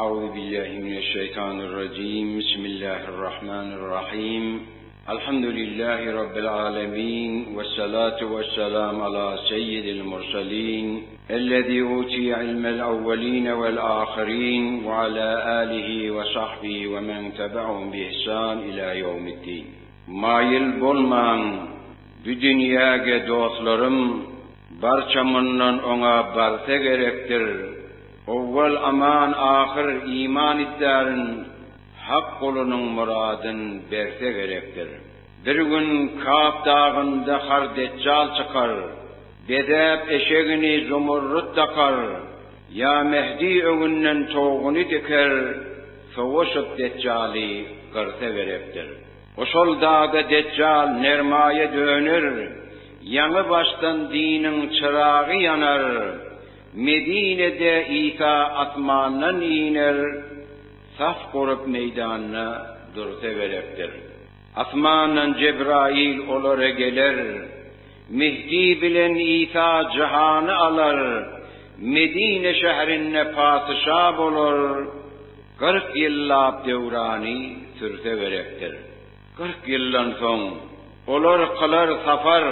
Auzu billahi mineşşeýtanirrajim. Bismillahirrahmanirrahim. Elhamdülillahi rabbil alamin vessalatu vesselam ala seyyidil murselin. Ellezî utiye ilmel evvelîne vel âhirîn ve alâ âlihi ve sahbihi ve men tebe'ahum bi ihsan ilâ yevmiddin. Maýyl bolmaň bu dünýäge dostlarym, Barça mundan oňa barsa gerekdir. Owwal aman ahyr iman istärin, Hak gulunyň myradyn berse gerekdir. Bir gün Kaf dagynda har Deçjal çykar, Bezäp eşegini zumurrut dakar, Ýa Mehdi öňünden toguny diker, Sowaşyp Deçjaly gyrsa gerekdir. Oşol dagda Deçjal nermaýa döner, Ýaňy başdan diniň çyragy ýanar, Medinede Isa asmandan iner, Saf gurup meýdanda dursa gerekdir. Asmandan Jebraýyl olara geler, Mehdi bilen Isa jahany alar, Medine şährinde patyşa bolar, 40 ýyllap döwrany sürse gerekdir. 40 ýyldan soň olar kylar safar,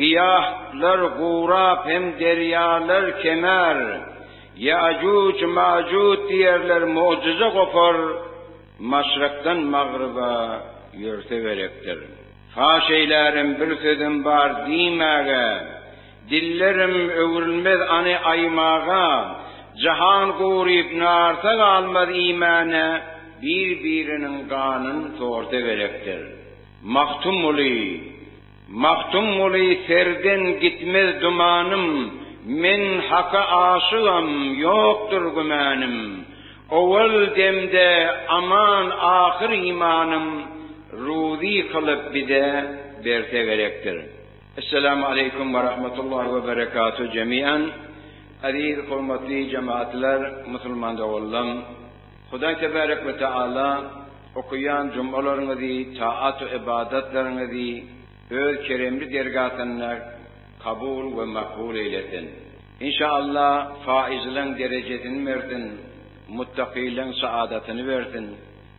Gyýahlar gurap hem derýalar kemär, Ýajuj-Majuj diýerler mugjyza gopar, Maşrykdan magryba ýörse gerekdir. Faş eýlärim bir sözüm bar diýmäge, Dillerim öwrülmez any aýmaga, Jahan guryp narsa galmaz iýmäne, Bir-biriniň ganyn sorsa gerekdir. Magtymguly Magtymguly serden gitmez dumanym, Men Haka aşygam, ýokdur gümänim. Owal demde aman ahyr imanym, Ruzy kylyp bize berse gerekdir. Esselamu aleýkum we rahmetullahi we berekatuh jemian. Aziz hormatly jemaatlar, musulman doganlarym! Hudaý tebarek we taala okaýan jumalaryňyzy, taat we ybadatlaryňyzy öz keremli dergasynda kabul we makbul eýlesin. Inşaallah faizleň derejesini bersin, muttakylaň saadatyny bersin,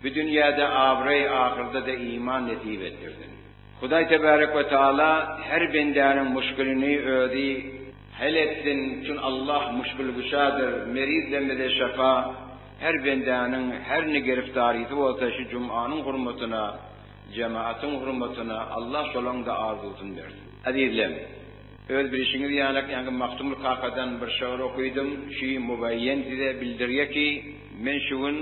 bu dünýäde abraý ahyrda-da iman nesip etdirsin. Hudaý tebarek we taala her bendäniň muşkilini özi hel etsin, çün Allah muşkilgüşadyr, merizlerimize şefa, her bendäniň her ne geriftarysy bolsa şu jumanyň hurmatyna, jemaatyň hurmatyna Allah şolaň-da arzuwsyny bersin. Azizlem! Öz bilişiňiz ýalak ýaňky Magtymguly kakadan bir şygyr okydym, şü mubaýýen size bildirýä ki, men şu gün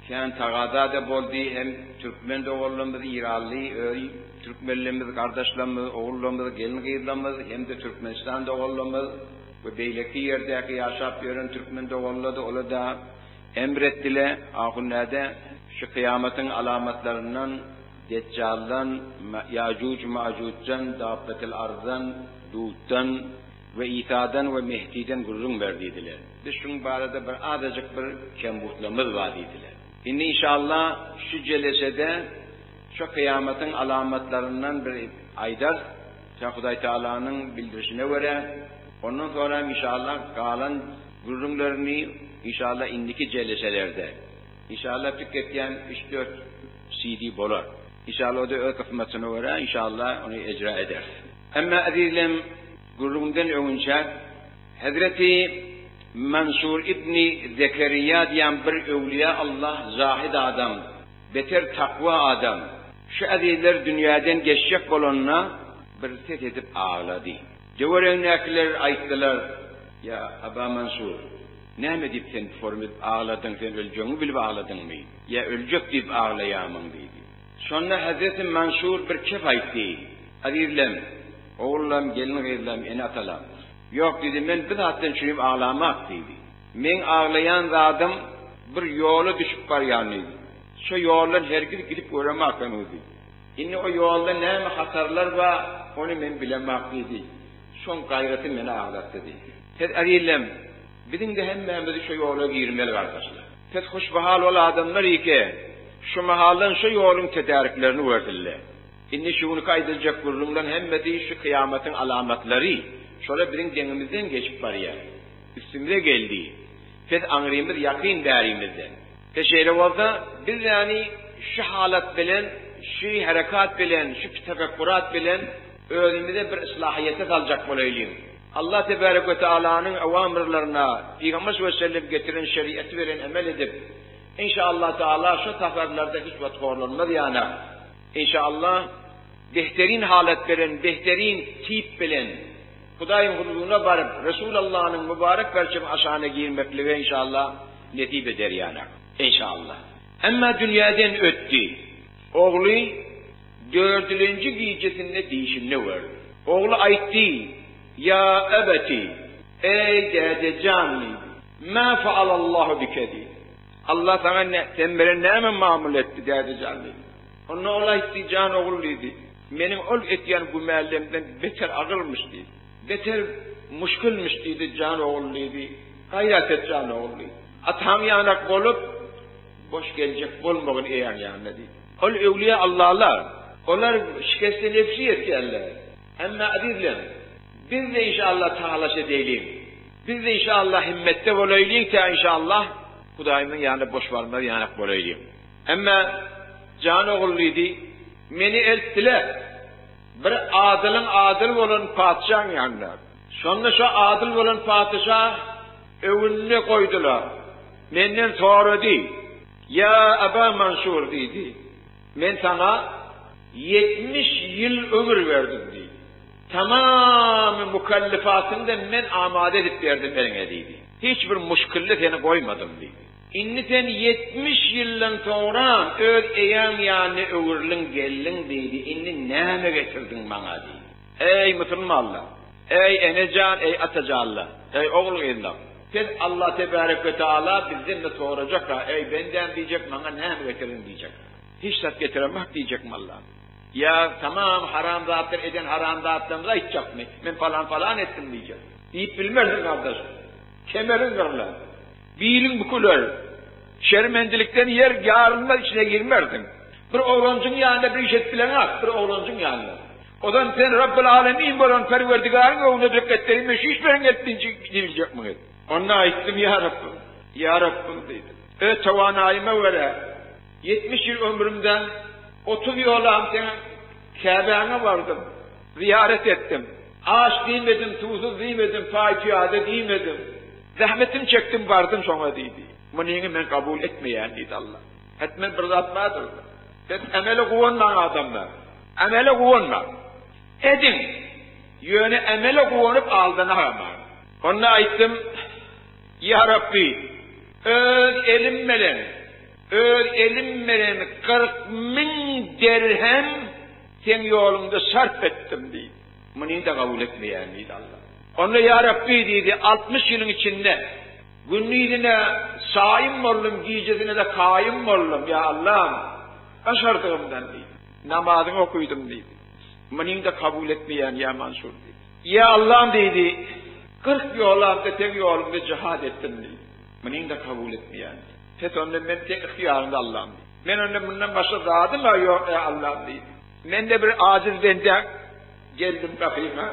Kän tagaza-da boldy, hem türkmen doganlarymyz, iranly öz türkmenlerimiz, gardaşlarymyz, ogullarymyz, gelin-gyzlarymyz hem-de Türkmenistan doganlarymyz we beýleki ýerdäki ýaşap ýören türkmen doganlar-da olar-da emr etdiler, ahun-näde şu kyýamatyň alamatlaryndan, Deçjaldan, Ýajuj-Majuçdan, Dabbetil-Arzdan, Dutdan, we Isadan we Mehdiden gürrüň ber diýdiler. Biz şuň barada bir azajyk bir kembutlarymyz bar diýdiler. Indi inşallah şu jelesede şo kyýamatyň alamatlaryndan bir aýdarys, şa Hudaý Tagalanyň bildirişine görä. Ondan soňram inşallah galan gürrüňlerini inşallah indiki jeleselerde. Inşallah pik etýän üç-dört CD bolar. Inşallah o-da öz kysmatyna görä inşallah ony ejra ederis. Emma ezizlem, gürrüňden öňünçä, Hezreti Mansur ibni Zekeriýa diýen bir öwlüýä Allah zahid adam, beter takwa adam. Şu ezizler dünýäden geçjek bolanda bir ses edip aglady. Töweregindäkiler aýtdylar, Ýa Aba Mansur, näme diýip sen form edip agladyň, sen öljegiňi bilip agladyňmy? Ýa öljek diýip aglaýarmyň? diýdi. Şonda Hezreti Mansur bir kep aýtdy, Azizlem, ogullam, gelin-gyzlam, ene-atalam! Ýok, diýdi, men bir zatdan çürim aglamak, diýdi. Meň aglaýan zadym bir ýola düşüp barýan, diýdi. Şo ýoldan hergiz gidip göremak heniz, diýdi. Indi o ýolda näme hatarlar bar, ony men bilemak, diýdi. Şoň gaýraty meni aglatdy, diýdi. Pes azizlem, biziň-de hemmämizi şo ýola girmeli, gardaşlar. Pes hoşbahal ol adamlar ike, şu mahaldan şu ýoluň tedäriklerini görsünler. Indi şu günki aýdyljak gürrüňleň hemmesi şu kyýamatyň alamatlary, şolar biziň deňimizden geçip barýar. Üstümize geldi. Pes aňrymyz ýakyn bärimizden. Pe şeýle bolsa, biz ýany şu halat bilen, şu herekat bilen, şu tefekkurat bilen özümize bir yslahyýete saljak bolaýlyň. Allah tebarek we tealanyň ewamyrlaryna, Pygamber sallallahu aleyhi ve sellem getiren şeriaty bilen emel edip, inşaallah teala şu safarlarda hiç wagt horlanmaz ýana. Inşaallah behterin halat bilen, behterin tip bilen Hudaýyň huzuryna baryp, Resulallanyň mübarek perçemi aşagyna girmeklige inşallah nesip eder ýana. Inşallah. Emma dünýäden ötdi. Ogly dördülenji gijesinde dişinde gördi. Ogly aýtdy, Ýa ebeti, eý däde jan diýdi. Mä faalallahu bike diýdi. Allah saňa ne, sen bilen näme mamul etdi däde jan diýdi. Onda ol aýtdy, Jan ogul diýdi. Meniň ol etýän gümälemden beter agyrmyş diýdi. Beter muşkilmiş diýdi, jan ogul diýdi. Gaýrat et jan ogul diýdi. Ataň ýanak bolup, boş geljek bolmagyn eýäň ýanyna diýdi. Ol öwlüýä Allalar. Olar şikesti nebsi etýärler. Emma ezizlem, biz-de inşallah talaş edeýliň. Biz-de inşallah himmetde bolaýlyň tä inşallah Hudaýymyzyň ýanyna boş barmaz ýanak bolaýlyň. Emma jan ogul diýdi, Meni eltdiler bir adylyň adyl bolan patyşaň ýanyna. Şonda şo adyl bolan patyşa öwünde goýdular. Menden sorady, Ýa Aba Mansur diýdi, men saňa 70 ýyl ömür berdim diýdi. Tamamy mükellifatyňy-da men amada edip berdim eliňe diýdi. Hiç bir muşkilde seni goýmadym diýdi. Indi sen 70 ýyldan soňram öz eýäň ýanyna öwrüliň geldiň diýdi, indi näme getirdiň maňa diýdi. Eý musulmanlar! Eý ene jan, eý ata janlar! Eý ogul-gyzlar! Siz Allah tebärek we taala bizden-de sorajak-a, eý bendäm diýjek, maňa näme getirdiň diýjek. Hiç zat getiremok diýjekmi Allah? Ýa tamam haram zatlar eden haram zatlarymyzy aýtjakmy? Men palan-palan etdim diýjek. Diýip bilmersiň gardaş. Kemeriň gyrlar. Biliň büküler. Şermendilikden ýer ýarylmaz içine girmersiň. Bir oglanjyň ýanynda bir iş edip bileňok, bir oglanjyň ýanynda. Ozan sen Rabbul Alemin bolan Perwerdigaryň öňünde durup etlerin men şu işleriňi etdim diýibiljekmiňiz? Onda aýtdym, Ýa Rabbym, ýa Rabbym diýdim. Öz towanaýyma görä, 70 ýyl ömrümden 30 ýolam seň Käbäňe bardym, zyýarat etdim. Aç diýmedim, suwsuz diýmedim, paý-pyýada diýmedim. Zähmetimi çekdim, bardym şoňa diýdi. Munyňy men kabul etmeýän diýdi Allah. Hetmen bir zat bardyr. Siz emele guwanmaň adamlar. Emele guwanmaň. Ediň. Ýöne emele guwanyp aldanagamaň. Onda aýtdym, Ýa Rabbi, öz elim bilen, öz elim bilen 40 müň derhem Seň ýoluňda sarp etdim diýdi. Muny-da kabul etmeýän diýdi Allah. Onda Ýa Rabbi diýdi, 60 ýylyň içinde gündizine saýym boldum, gijesine-de kaýym boldum, ýa Allam, başardygymdan diýdi. Namazyňy okydym diýdi. Munyň-da kabul etmeýän ýa Mansur diýdi. Ýa Allam diýdi, 40 ýolamda seň ýoluňda jihad etdim diýdi. Munyň-da kabul etmeýän diýdi. Pes onda men seň ygtyýaryňda Allam diýdi. Men onda mundan başga zadym-a ýok ýa Allam diýdi. Men-de bir ajiz bende geldim gapyňa.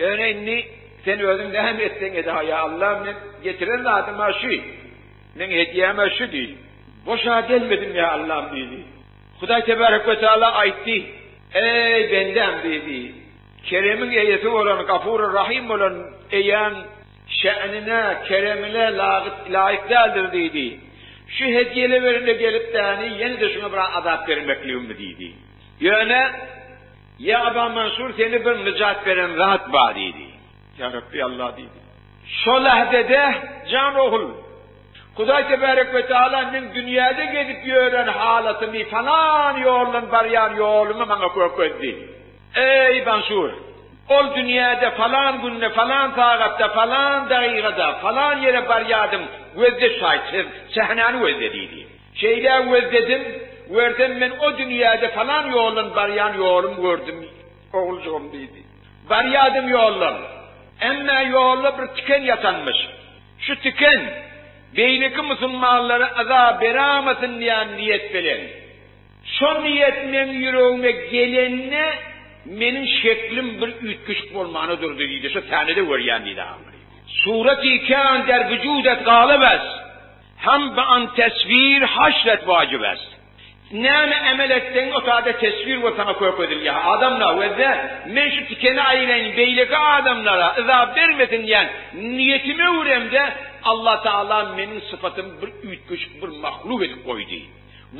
Ýöne indi sen özüň näme etseň ed-a ýa Allam men getiren zadym-a şu. Meň hedýäm-ä şu diýdi. Boşa gelmedim ýa Allam diýdi. Hudaý tebarek we teala aýtdy, Eý bendäm diýdi. Keremiň eýesi bolan Gafur Rahym bolan eýäň şä'nine, keremine laýyk däldir diýdi. Şu hedýeleberine gelip däni ýene-de şuňa bir azap bermekligimmi diýdi. Ýöne Ýa Aba Mansur seni bir nyjat beren zat bar diýdi. Ýa Rabbi Allah diýdi. Şo lähzede jan ogul, Hudaý tebarek we taala meň dünýäde gezip ýören halatymy falan ýoldan barýan ýolumy maňa görkezdi. Eý Mansur, ol dünýäde falan günde falan sagatda falan dagygada falan ýere barýardyň gözle şaýt sähnäni gözle diýdi. Şeýle gözledim, görsem men o dünýäde falan ýoldan barýan ýolum gördüm, oguljygym diýdi. Barýardym ýoldan. Emme ýolda bir tiken ýatanmyş. Şu tiken beýleki musulmanlara yza beramasyn diýen niýet bilen. Şo niýet meň ýüregime gelende meniň şeklim bir üýtgeşik bolmana durdy diýdi. Şo sähnede görýän diýdi ahyry. Sureti kân der vücudet galyp est, Hem be an teswir haşret wajib est. Näme emel etseň o taýda teswir bolup saňa kökezilýär. Adamlar wezde men şu tikeni aýyraýyn beýleki adamlara yza bermesin diýen niýetimi öwremde Allah Taala meniň sypatymy bir üýtgeşik bir mahluk edip goýdy.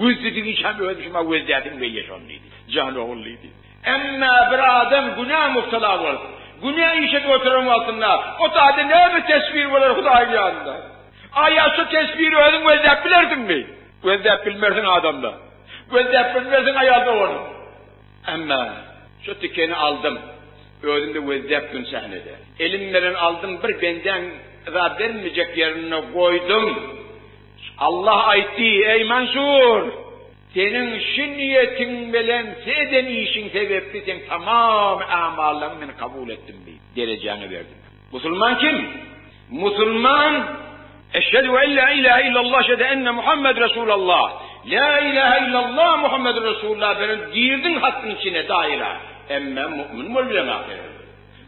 Wezdidigiçäm özüm şuňa wezdäsim gelýär şony diýdi. Jan ogul diýdi. Emma bir adam günä mubtala bolup, günä iş edip oturan wagtynda o taýda näme teswir bolar Hudaýyň ýanynda? Aýa şu teswiri özüň gözläp bilersiňmi? Gözläp bilmersiň adamda. Gözläp bilmersiň aýal doganyň. Emma şu tikeni aldym. Özüm-de gözläp gün sähnede. Elim bilen aldym bir bendäň yza bermejek ýerinde goýdum. Allah aýtdy, Eý Mansur! Seniň şu niýetiň bilen eden işiň sebäpli seň tamam amallaryňy men kabul etdim diýip, derejäňi berdim. Musulman kim? Musulman, Eşhedü en la ilahe illallah eşhedü enne Muhammed Resulallah. La ilahe illallah Muhammed Resulullah bilen girdiň hattyň içine daýra. Emme mu'min bolýaň ahyry.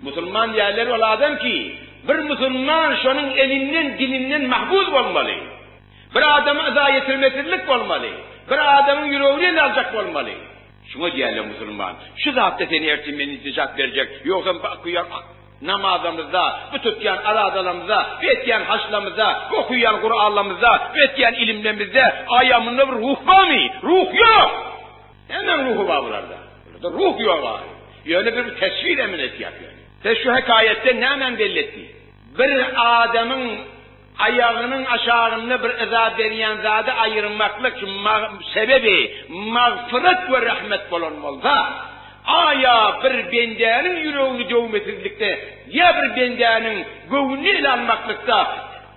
Musulman diýerler ol adam ki, bir musulman şonuň elinden dilinden mahbuz bolmaly. Bir adama yza ýetirmesizlik bolmaly. Bir adamyň ýüregini ele aljak bolmaly. Şuňa diýerler musulman. Şu zatda seni ertir men nijat berjek, ýogsam bakuýa namazamyzda, bu tutýan aradalamyzda, bu etýän haçlamyzda, bu okuýan Kuranlamyzda, bu etýän ilimlemizde aýa munda bir ruh barmy? Ruh ýok! Nämäň ruhy bar bularda? Bularda ruh ýok aý. Ýöne bir teswir emel etýär ýöne. Siz şu hekaýatdan nämäni belli etdi? Bir adamyň Aýagynyň aşagynda bir yza berýän zady aýyrmaklyk sebebi magfyrat we rahmet bolan bolsa, aýa bir bendäniň ýüregini döwmesizlikde ýa bir bendäniň göwnüni ele almaklykda,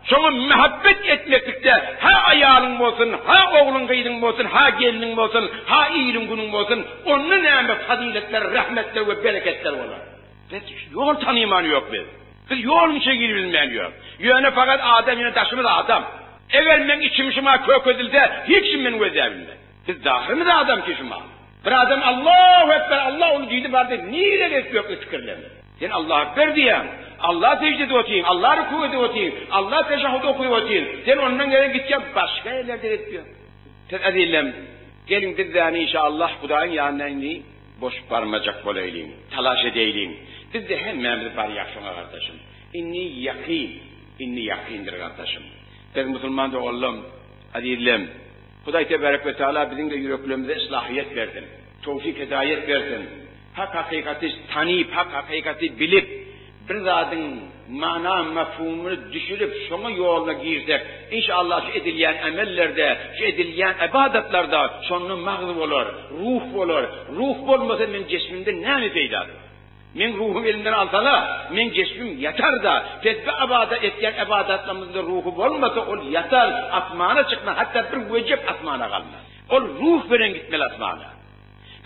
şoňa mähebbet etmeklikde hä aýalyň bolsun, hä ogluň-gyzyň bolsun, hä gelniň bolsun, hä iliň-günüň bolsun, onda näme fazyletler, rahmetler we bereketler bolar? Biz ýol tanyman ýok biz. Biz ýoluň içine girip bilmän ýok. Ýöne fakat adam ýöne daşymyz adam. Eger meň içim şuma kökezilse hiç kim meni gözläp bilmez. Biz dahymyz adam ki şuma. Bir adam Allahu ekber Allah uly diýdi bardy nirä gezip ýok pikirlenip. Sen Allahu ekber diýýäň. Allah sežde edip otyň, Allah ruku edip otyň, Allah teşahhud okyp otyň. Sen ondan gelen gitýäň başga ýerlerde gezip ýör. Siz ezizlem geliň bizäni inşallah Hudaýyň ýanyna indi Boş barmajak bolaýlyň, talaş edeýliň. Biz-de hemmämiz barýak şoňa gardaşym. Indi ýakyn, indi ýakyndyr gardaşym. Biz musulman doganlam, azizlem, Hudaý tebarek we taala biziň-de ýüreklerimize yslahyýet bersin, towfik hidaýet bersin. Hak hakykaty tanyp, hak hakykaty bilip, Bir zadyň mana mefhumyny düşünip şoňa ýoluna girsek, inşallah şu edilýän emellerde, şu edilýän ybadatlarda şonda magz bolar, ruh bolar. Ruh bolmasa meň jesmimden näme peýda? Meň ruhum elimden alsala, meň jesmim ýatar-da, tesbi ybadat etýän ybadatlarymyzda ruhy bolmasa ol ýatar, asmana çykmaz, hatda bir wejep asmana galmaz. Ol ruh bilen gitmeli asmana.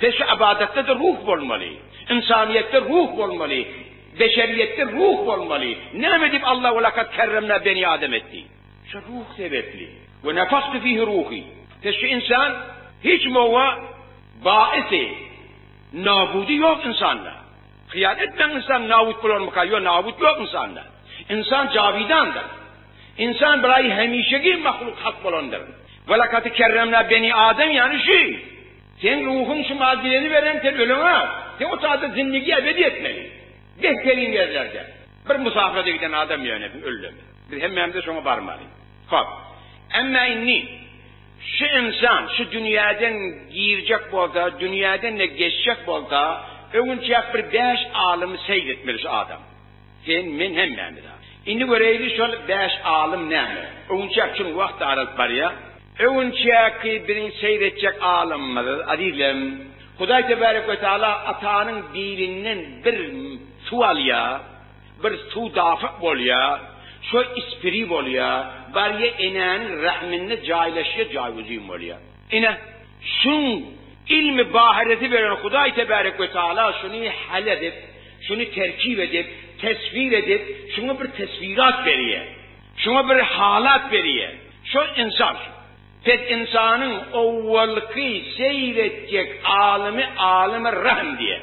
Peşi ybadatda-da ruh bolmaly. Ynsanyýetde ruh bolmaly. Beşeriýetde ruh bolmaly. Näme diýip Allah we lekad kerremna beni Adem etdi? Şu ruh sebäpli. We nefahtu fihi ruhi. Peşi ynsan hiç mowa baisi nabudy ýok ynsanda. Hyýal etmäň ynsan nabut bolarmyka? Ýok, nabut ýok ynsanda. Ynsan jawidandyr. Ynsan bir aý hemişeki mahluk hak bolandyr. We lekad kerremna beni Adem ýany şu. Seň ruhuň şu mal dileni beren sen öleňä, sen o taýda zindigi ebedi etmeli. Behterin ýerlerde. Bir musafirede giden adam ýöne öldümi. Biz hemmämiz şoňa barmaly. Hop. Emma indi şu ynsan şu dünýäden girjek bolsa, dünýäden de geçjek bolsa, öňünçäk bir bäş alymy seýr etmeli şu adam. Sen, men hemmämiz. Indi göreýli şol bäş alym näme? Öňünçäk çün wagt daralyp barýa. Öňünçäki biziň seýr etjek alymymyz, azizlem, Hudaý tebarek we taala atanyň dilinden bir suw alýa, bir suw dafyk bolýa, şo ispiri bolýa, barýa enäniň rahminde jaýlaşýa, jaýgüzin bolýa. Ine, şuň ilmi bahiresi beren Hudaý tebarek we taala şuny hal edip, şuny terkip edip, teswir edip, şuňa bir teswirat berýä. Şuňa bir halat berýär. Şol ynsan şu. Pes ynsanyň owalky seýr etjek alymy alymy rahm diýýär.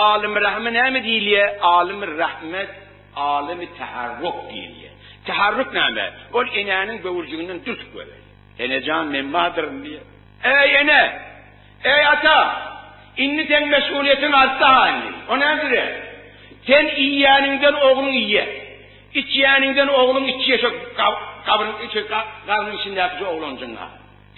Alymy rahme näme diýilýär? Alymy rahmet. Alemi taharruk diýilýär. Taharruk näme? Ol enäniň böwürjiginden dürtüp goýberýär. Ene jan men bardyryn diýýär. Eý ene! Eý ata! Indi seň meşgulyýetiň artdy-ha indi. O nädire? Sen iýýäniňden ogluň iýýär. Içýäniňden ogluň içýär şo gabryň şo garnyň içindäki şo oglanjygyň-a.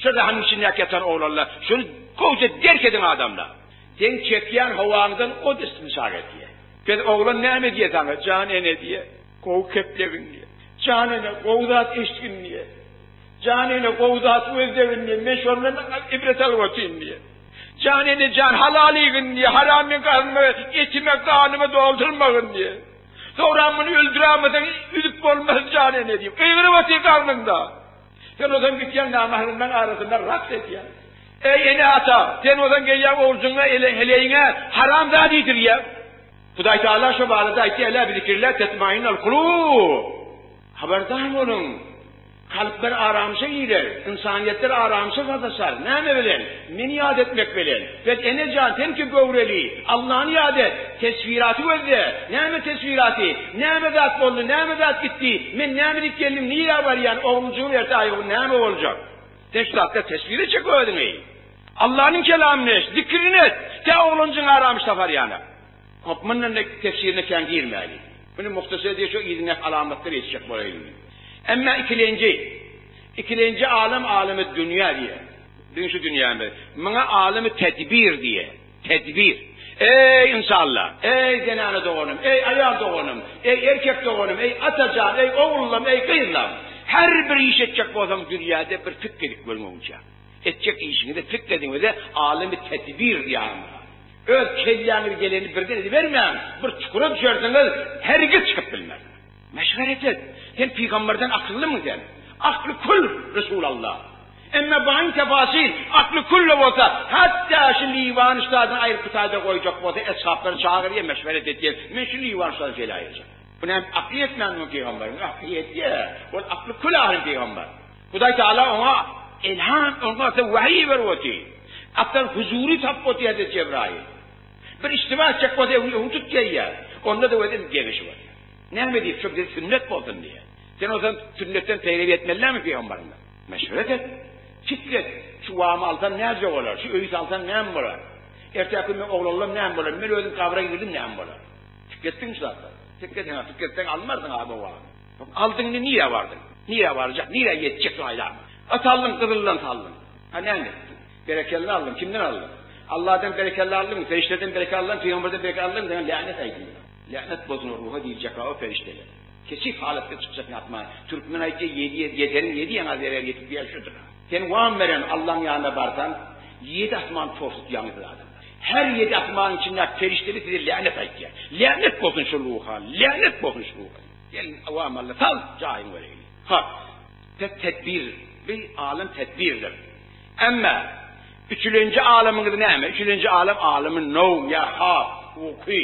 Şo rahymyň içindäki ýatan oglanlar. Şony gowja derk ediň adamlar. Seň çekýän howaňdan ot istinşak edýär. Biz oglan näme diýýär saňa? Jan ene diýýär. Gowy keplegin diýýär. Jan ene, gowy zat eşitgin diýýär. Jan ene, gowy zat gözlegin diýýär. Men şondan ibret alyp otyryn diýýär. Jan ene jan, halal iýgin diýýär. Haram meň garnyma, etime, ganyma doldurmagyn diýýär. Soňra muny öldüräýmeseň üzüp bolmaz jan ene diýip. Gygyryp otyr garnyňda. Sen ozan gitýäň namahremleň arasynda raks edýäň. Eý ene-ata, sen ozan gelýäň ogljygyňa, heleýiňe haram zat iýdirýäň. Hudaý Tagala şo barada aýtdy, Elâ bizikrillah tetmainnul kulub. Habardar boluň, kalplar aramyşa girer, ynsanyýetler aramyşa sataşar. Näme bilen? Meni ýat etmek bilen. Bes ene jan, sen ki göwreli, Allany ýat et, teswiraty gözle. Näme teswiraty? Näme zat boldy, näme zat gitdi? Men näme diýip geldim, nirä barýan, ogluljygym erte aýagy näme boljak? Sen şu zatlar teswire çek özüňi. Allanyň kelamyny eşit, zikrini et, tä oglanjygyň aramyş tapar ýana. Hop, mundan da tefsirine kän girmäli. Muny muhtasar diýip şu yzyndaky alamatlary eşitjek bolaýyn. Emma ikilenji, ikilenji alem alemi dünýä diýe. Biziň şu dünýämiz. Muňa alemi tedbir diýe. Tedbir. Eý ynsanlar! Eý zenana doganym, eý aýal doganym, eý erkek doganym, eý atajan, eý ogullam, eý gyzlam! Her bir iş etjek bolsaň dünýäde bir pikir edip görüň öňçä. Etjek işiňizi pikir ediň we alemi tedbir diýýär muňa. Öz kelläňize geleni birden edibermäň, bir çukura düşersiňiz, hergiz çykyp bilmersiňiz. Meşweret et. Sen pygamberden akyllymy sen? Akly kül Resulallah. Emme baýyň tefasil, akly külle bolsa, hatda şu liwany şu taýdan aýryp bu taýda goýjak bolsa, eshaplary çagyrýar, meşweret edýär, men şu liwany şu taýdan şeýle aýyrjak. Bu näme akly ýetmänmi pygamberiň? Akly ýetýär. Ol akly kül ahyryn pygamber. Hudaý Taala oňa ilham, oňa wahyý berip otyr. Atdan huzury tapyp otyr Hezreti Jebraýyl. Bir iştiba etjek bolsa öňüni öňi tut gelýär. Onda-da özem geňeşip otyr. Näme diýip, şo bize sünnet bolsun diýýär. Sen bolsaň sünnetden peýrewi etmeli dälmi pygamberiňden? Meşweret et. Pikir et. Şu wamy alsam näce bolar? Şu öýi salsam näme bolar? Ertäki gün men oglanlam näme bolar? Men özüm gabra girdim näme bolar? Pikir etdiňmi şu zatlary? Pikir etseň, pikir etseň almarsyň a bu wamy. Aldyň indi nirä bardyň? Nirä barjak? Nirä ýetjek şony aýdarmyň? At aldyň, gyzyldan saldyň. Ha näme etdiň? Berekella aldyň, kimden aldyň? Alladan berekella aldyňmy? Perişdeden bereke aldyňmy? Pygamberden bereke aldyňmy? Saňa länet aýdýan. Länet bolsun o ruha diýiljek o perişdeler. Kesif halatda çykjak natma. Türkmen aýtýar ýedi ýedeniň ýedi ýaňa zerer ýetip diýýär şudur. Sen wam beren Allaň ýanyna barsaň ýedi asman porsut ýaňysyz adamlar. Her ýedi asmanyň içindäki perişdeler size länet aýtýar. Länet bolsun şu ruha, länet bolsun şu ruha. Gel wam Alla sal jaýyň bereýin. Ha. Pes tedbir, bir alem tedbirdir. Emma üçülenji alamyňyz näme? Üçülenji alem alemi nowm ýa hap, uky.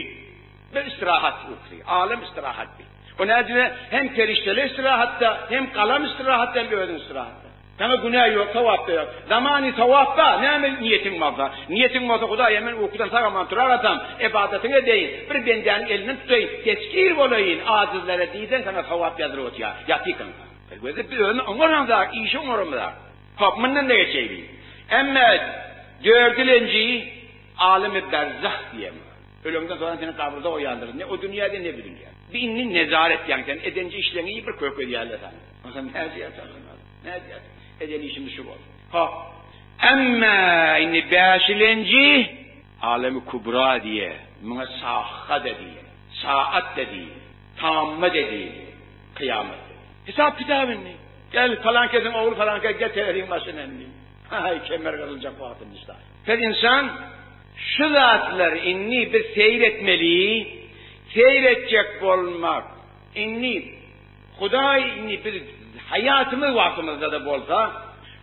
Bir istirahat uky. Alem istirahat bi. O nädire hem perişdeler istirahatda, hem galam istirahatda, hem özüň istirahatda. Saňa günä ýok, sogap-da ýok. Zamany sogap bar, näme niýetiň bolsa. Niýetiň bolsa Hudaýa men ukudan sag-aman turagasam, ybadatyňy edeýin, bir bendäniň elinden tutaýyn, tesgir bolaýyn, ajyzlara diýseň saňa sogap ýazylyp otýar, ýatykaň. Bir gözde biz özüni oňaramzak, işi oňaramzak. Hop, mundan-da geçeýli. Emma dördülenji alemi berzah diýen bar. Öleňden soňam seni gabyrda goýýandyr. Ne o dünýäde, ne bu dünýäde. Bir indi nezaret, ýagny sen edenje işleňi bir kökezýärler saňa. Onsoň nädýär saňa? Nädýär? Eden işimiz şu boldy. Hop. Emma indi bäşilenji alemi kubra diýe, muňa sahha-da diýe, saat-da diýe, tamma-da diýe, kyýamat. Hesap-kitap indi. Gel, falan kesiň ogly falan kes, gel tereziň başyna indi. Haý, kemer gyryljak wagty indi şda. Her insan şu zatlary indi biz seýr etmeli, seýr etjek bolmak indi Hudaý indi biz haýatymyz wagtymyzda-da bolsa,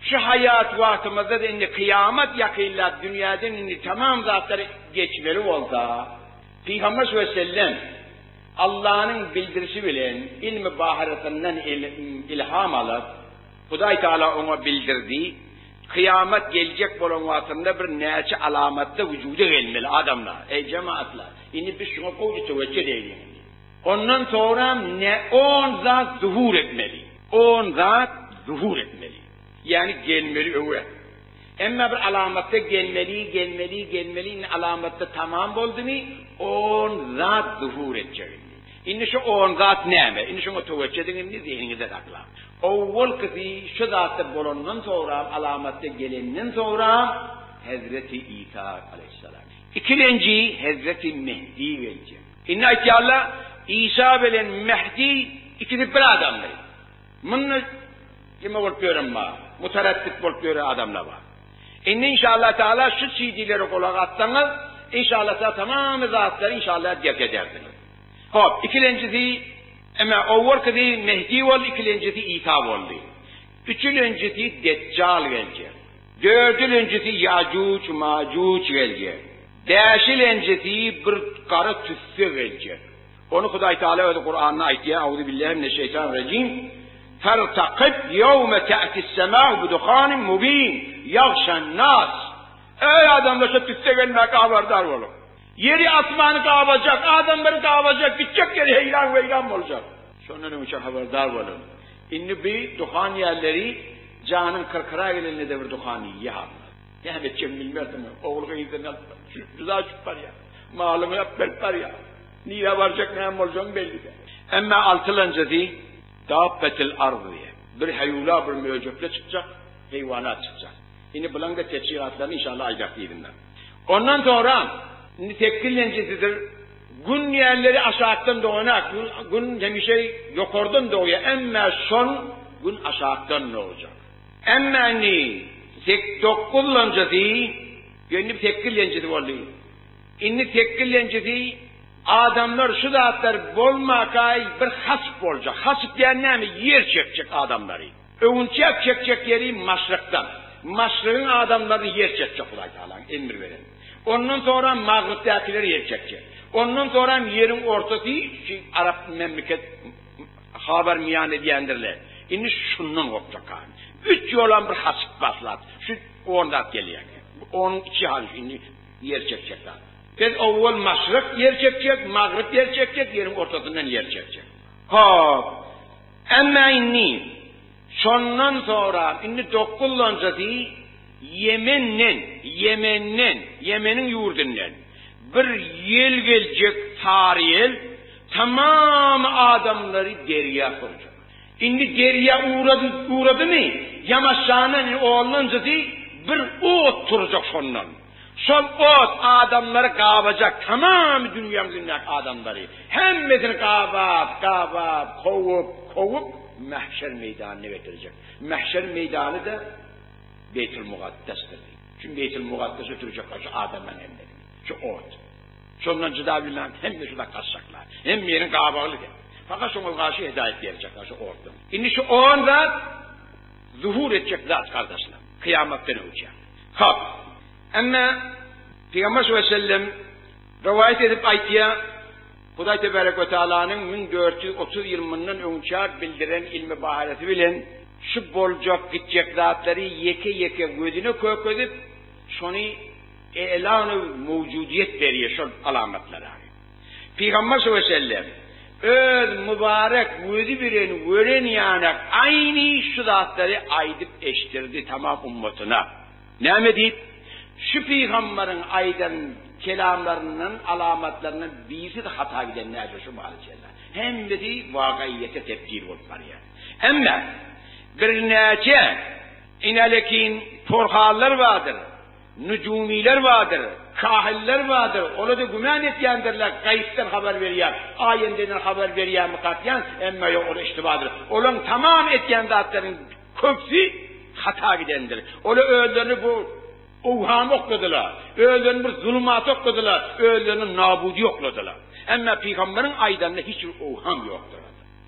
şu haýat wagtymyzda-da indi kyýamat ýakynlap dünýäden indi tamam zatlar geçmeli bolsa, Pygamber sallallahu Allanyň bildirişi bilen ilmi bahyrasyndan ilham alyp, Hudaý Tagala oňa bildirdi, kyýamat geljek bolan wagtynda bir näçe alamatda wujuda gelmeli adamlar, eý jemaatlar, indi biz şuňa gowja töwekgel eýleýin indi. Ondan soňram ne on zat zuhur etmeli. On zat zuhur etmeli. Ýagny gelmeli öňe. Emma bir alamatda gelmeli, gelmeli, gelmeli, indi alamatda tamam boldumy, on zat zuhur etjek indi. Indi şu on zat näme? Indi şoňa töwekge ediň indi, zehiniňizde saklaň. Owwalkysy şu zatda bolandan soňram, alamatda gelenden soňram Hezreti Isa aleýhissalam. Ikilenji Hezreti Mehdi geljek. Indi aýtýarlar, Isa bilen Mehdi ikisi bir adamdy. Munda kime bolup ýören bar? Mutaraddit bolup ýören adamlar bar. Indi inşallah taala şu CD-lere gulak assaňyz, inşallah taala tamamy zatlary inşallah derk edersiňiz. Hop, ikilenjisi, emma owalkysy Mehdi boldy, ikilenjisi Isa boldy. Üçülenjisi Deçjal geljek. Dördülenjisi Ýajuç, Majuç geljek. Bäşilenjisi bir gara tüsse geljek. Ony Hudaý Taala özi Kuranda aýtýar, Auzu billahi mineşşeýtanirrejim, Fertakyb ýewme te'tis-semâ'u biduhanin mubin, ýagşan-nas. Eý adamlar şo tüsse gelmäge habardar boluň. Ýeri asmany gabajak, adamlary gabajak, gitjek ýeri heýran-weýran boljak. Şondan öňçe habardar boluň. Indi bi duhan ýerleri janyň kyrkyra gelende-de bir duhan iýýär. Näme etjegini bilmersiň. Ogul-gyzyny alyp juda düşüp barýar. Malyňy alyp berip barýar. Nirä barjak, näme boljagyň belli däl. Emma altylanjysy Dabbetil arz diýýär. Bir heýula, bir möjekle çykjak, heýwanat çykjak. Indi bulaň-da tefsiratlaryny inşallah aýdarys yzynda. Ondan soňra indi sekizlenjisidir, Gün diýenleri aşakdan doganak, Gün hemişe ýokardan dogýar, emma şol Gün aşakdan dogjak. Emma indi dokuzlanjysy, indi sekizlenjisi boldy. Indi sekizlenjisi adamlar şu zatlar bolmakaý bir hasp boljak. Hasp diýen näme? Ýer çekjek adamlary. Öwünçäk çekjek ýeri maşrykdan. Maşrygyň adamlaryny ýer çekjek Hudaý Tagalaň emri bilen. Ondan soňra magrypdakyleri ýer çekjek. Ondan soňram ýeriň ortasy şu arap memleket habar miýan edýändirler. Indi şundan gopjak. Üç ýolam bir hasp başlap şu on zat gelýär. Onuň içi hany indi Ýer çekjek zat. Biz owwal maşryk ýer çekjek, magryp ýer çekjek, ýeriň ortasyndan ýer çekjek. Hop. Emma indi şondan soňra indi dokuzlanjysy Ýemenden, Ýemenden, Ýemeniň ýurdundan bir ýel geljek, sary ýel, tamam adamlary derýa sowjak. Indi derýa ugrady, ugradymy, ýamaşandan indi onlanjysy bir ot turjak şondan. Şol ot adamlary gabajak, tamamy dünýäň ýüzündäki adamlary, hemmesini gabap, gabap, kowup, kowup, mähşer meýdanyna getirjek. Mähşer meýdany-da Beýtil Mugaddesdir diýip. Şu Beýtil Mugaddese ötürjekler şu adamlaryň hemmesini, şu ot. Şondan jyda bilmän hemme şuda gaçjaklar. Hemme ýeriň gabagyly dek. Fakat şoňa garşy hidaýat berjekler şu otdan. Indi şu on zat zuhur etjek zat gardaşlar. Kyýamatdan öwçä. Hop. Emma Pygamber sallallahu aleyhi ve sellem rowaýat edip aýtýar, Hudaý tebarek we taalanyň 1430 ýyl mundan öňçä bildiren ilmi baharesi bilen şu boljak gitjek zatlary ýeke-ýeke gözüne kökezip, şony E'lany mewjudiýet berýär şol alamatlara. Pygamber sallallahu aleyhi ve sellem öz mübarek gözi bilen gören ýanak aýny şu zatlary aýdyp eşdirdi tamam ummatyna. Näme diýip? Şu pygamberiň aýdan kelamlaryndan, alamatlaryndan birisi-de hata giden däldir şu mahala çenli. Hemmesi wakaýyýete tebdil bolup barýar. Emma birnäçe inalekin porhanlar bardyr. Nujumiler bardyr, kahiller bardyr, olar-da güman etýändirler, gaýypdan habar berýär, aýendeden haber berýärmika diýýän, emma ýok, ol iştibadyr. Olaryň tamam etýän zatlarynyň köpüsi hata gidendir. Olar özlerini bu owhama okladylar, özlerini bir zulumata okladylar, özlerini nabudy okladylar. Emma pygamberiň aýdanynda hiç bir owham ýokdur.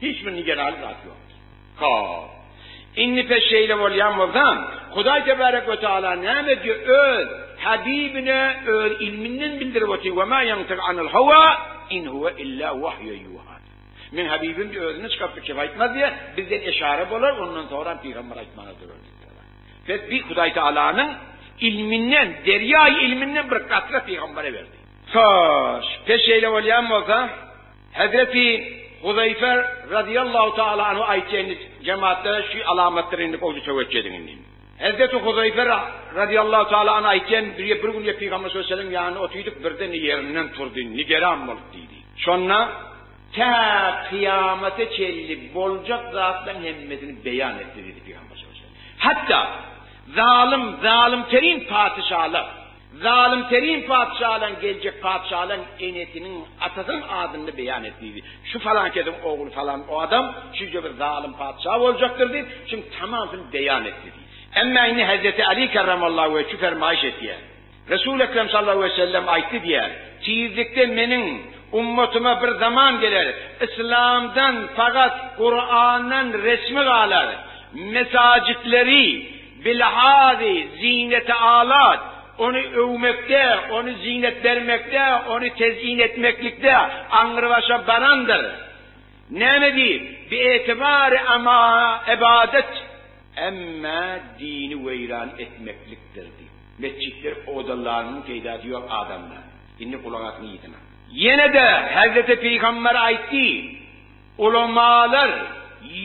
Hiç bir nigeranlyk zat ýokdur. Hop. Indi pes şeýle bolýan bolsa, Hudaý tebarek we taala näme diýýär? Öz Habibine öz ilminden bildirip otyr, Ve ma ýantyk anil hawa in huwe illa wahýu ýuha. Meň Habibim diýip özünden çykaryp bir kep aýtmaz diýýär, bizden eşara bolar, ondan soňram pygamber aýtmana durar diýipdir. Pes bi Hudaý taalanyň ilminden, derýaý ilminden bir katra pygambere berdi. Hoş, pes şeýle bolýan bolsa, Hezreti Huzeýfe razyýallahu taala anhu aýtýar indi jemaatlara şu alamatlar indi gowy töwekge ediň indi. Hezreti Huzeýfe razyýallahu taala anhu aýtýar bir bir gün Pygamber sallallahu aleyhi ve sellem ýanynda otydyk birden ýerinden turdy nigeran bolup diýdi. Şonda tä kyýamata çenli boljak zatlaryň hemmesini beýan etdi diýdi Pygamber sallallahu aleyhi ve sellem. Hatda zalym zalym terin patyşalar Zalym terim patyşalaň geljek patyşalaň enesiniň atasynyň adyny beýan et diýdi. Şu falankesiň ogly falan adam şüýje bir zalym patyşa boljakdyr diýip, şuň tamamsyny beýan etdi diýdi. Emma indi Hezreti Ali kerremallahu wejhu fermaýyş etýär. Resul Ekrem sallallahu aleýhi we sellem aýtdy diýýär, Tizlikde meniň ummatyma bir zaman geler, yslamdan fakat Kurandan resmi galar, mesajitleri, Bilhazi zineti alat, ony öwmekde, ony zinet bermekde, ony tezýin etmeklikde aňrybaşa barandyr. Näme diýip, bi etibary ama ybadat, emma dini weýran etmeklikdir diýip. Mesjitler odanlarynyň peýdasy ýok adamda. Indi gulak asyň yzyna. Ýene-de Hezreti Pygamber aýtdy. Ulamalar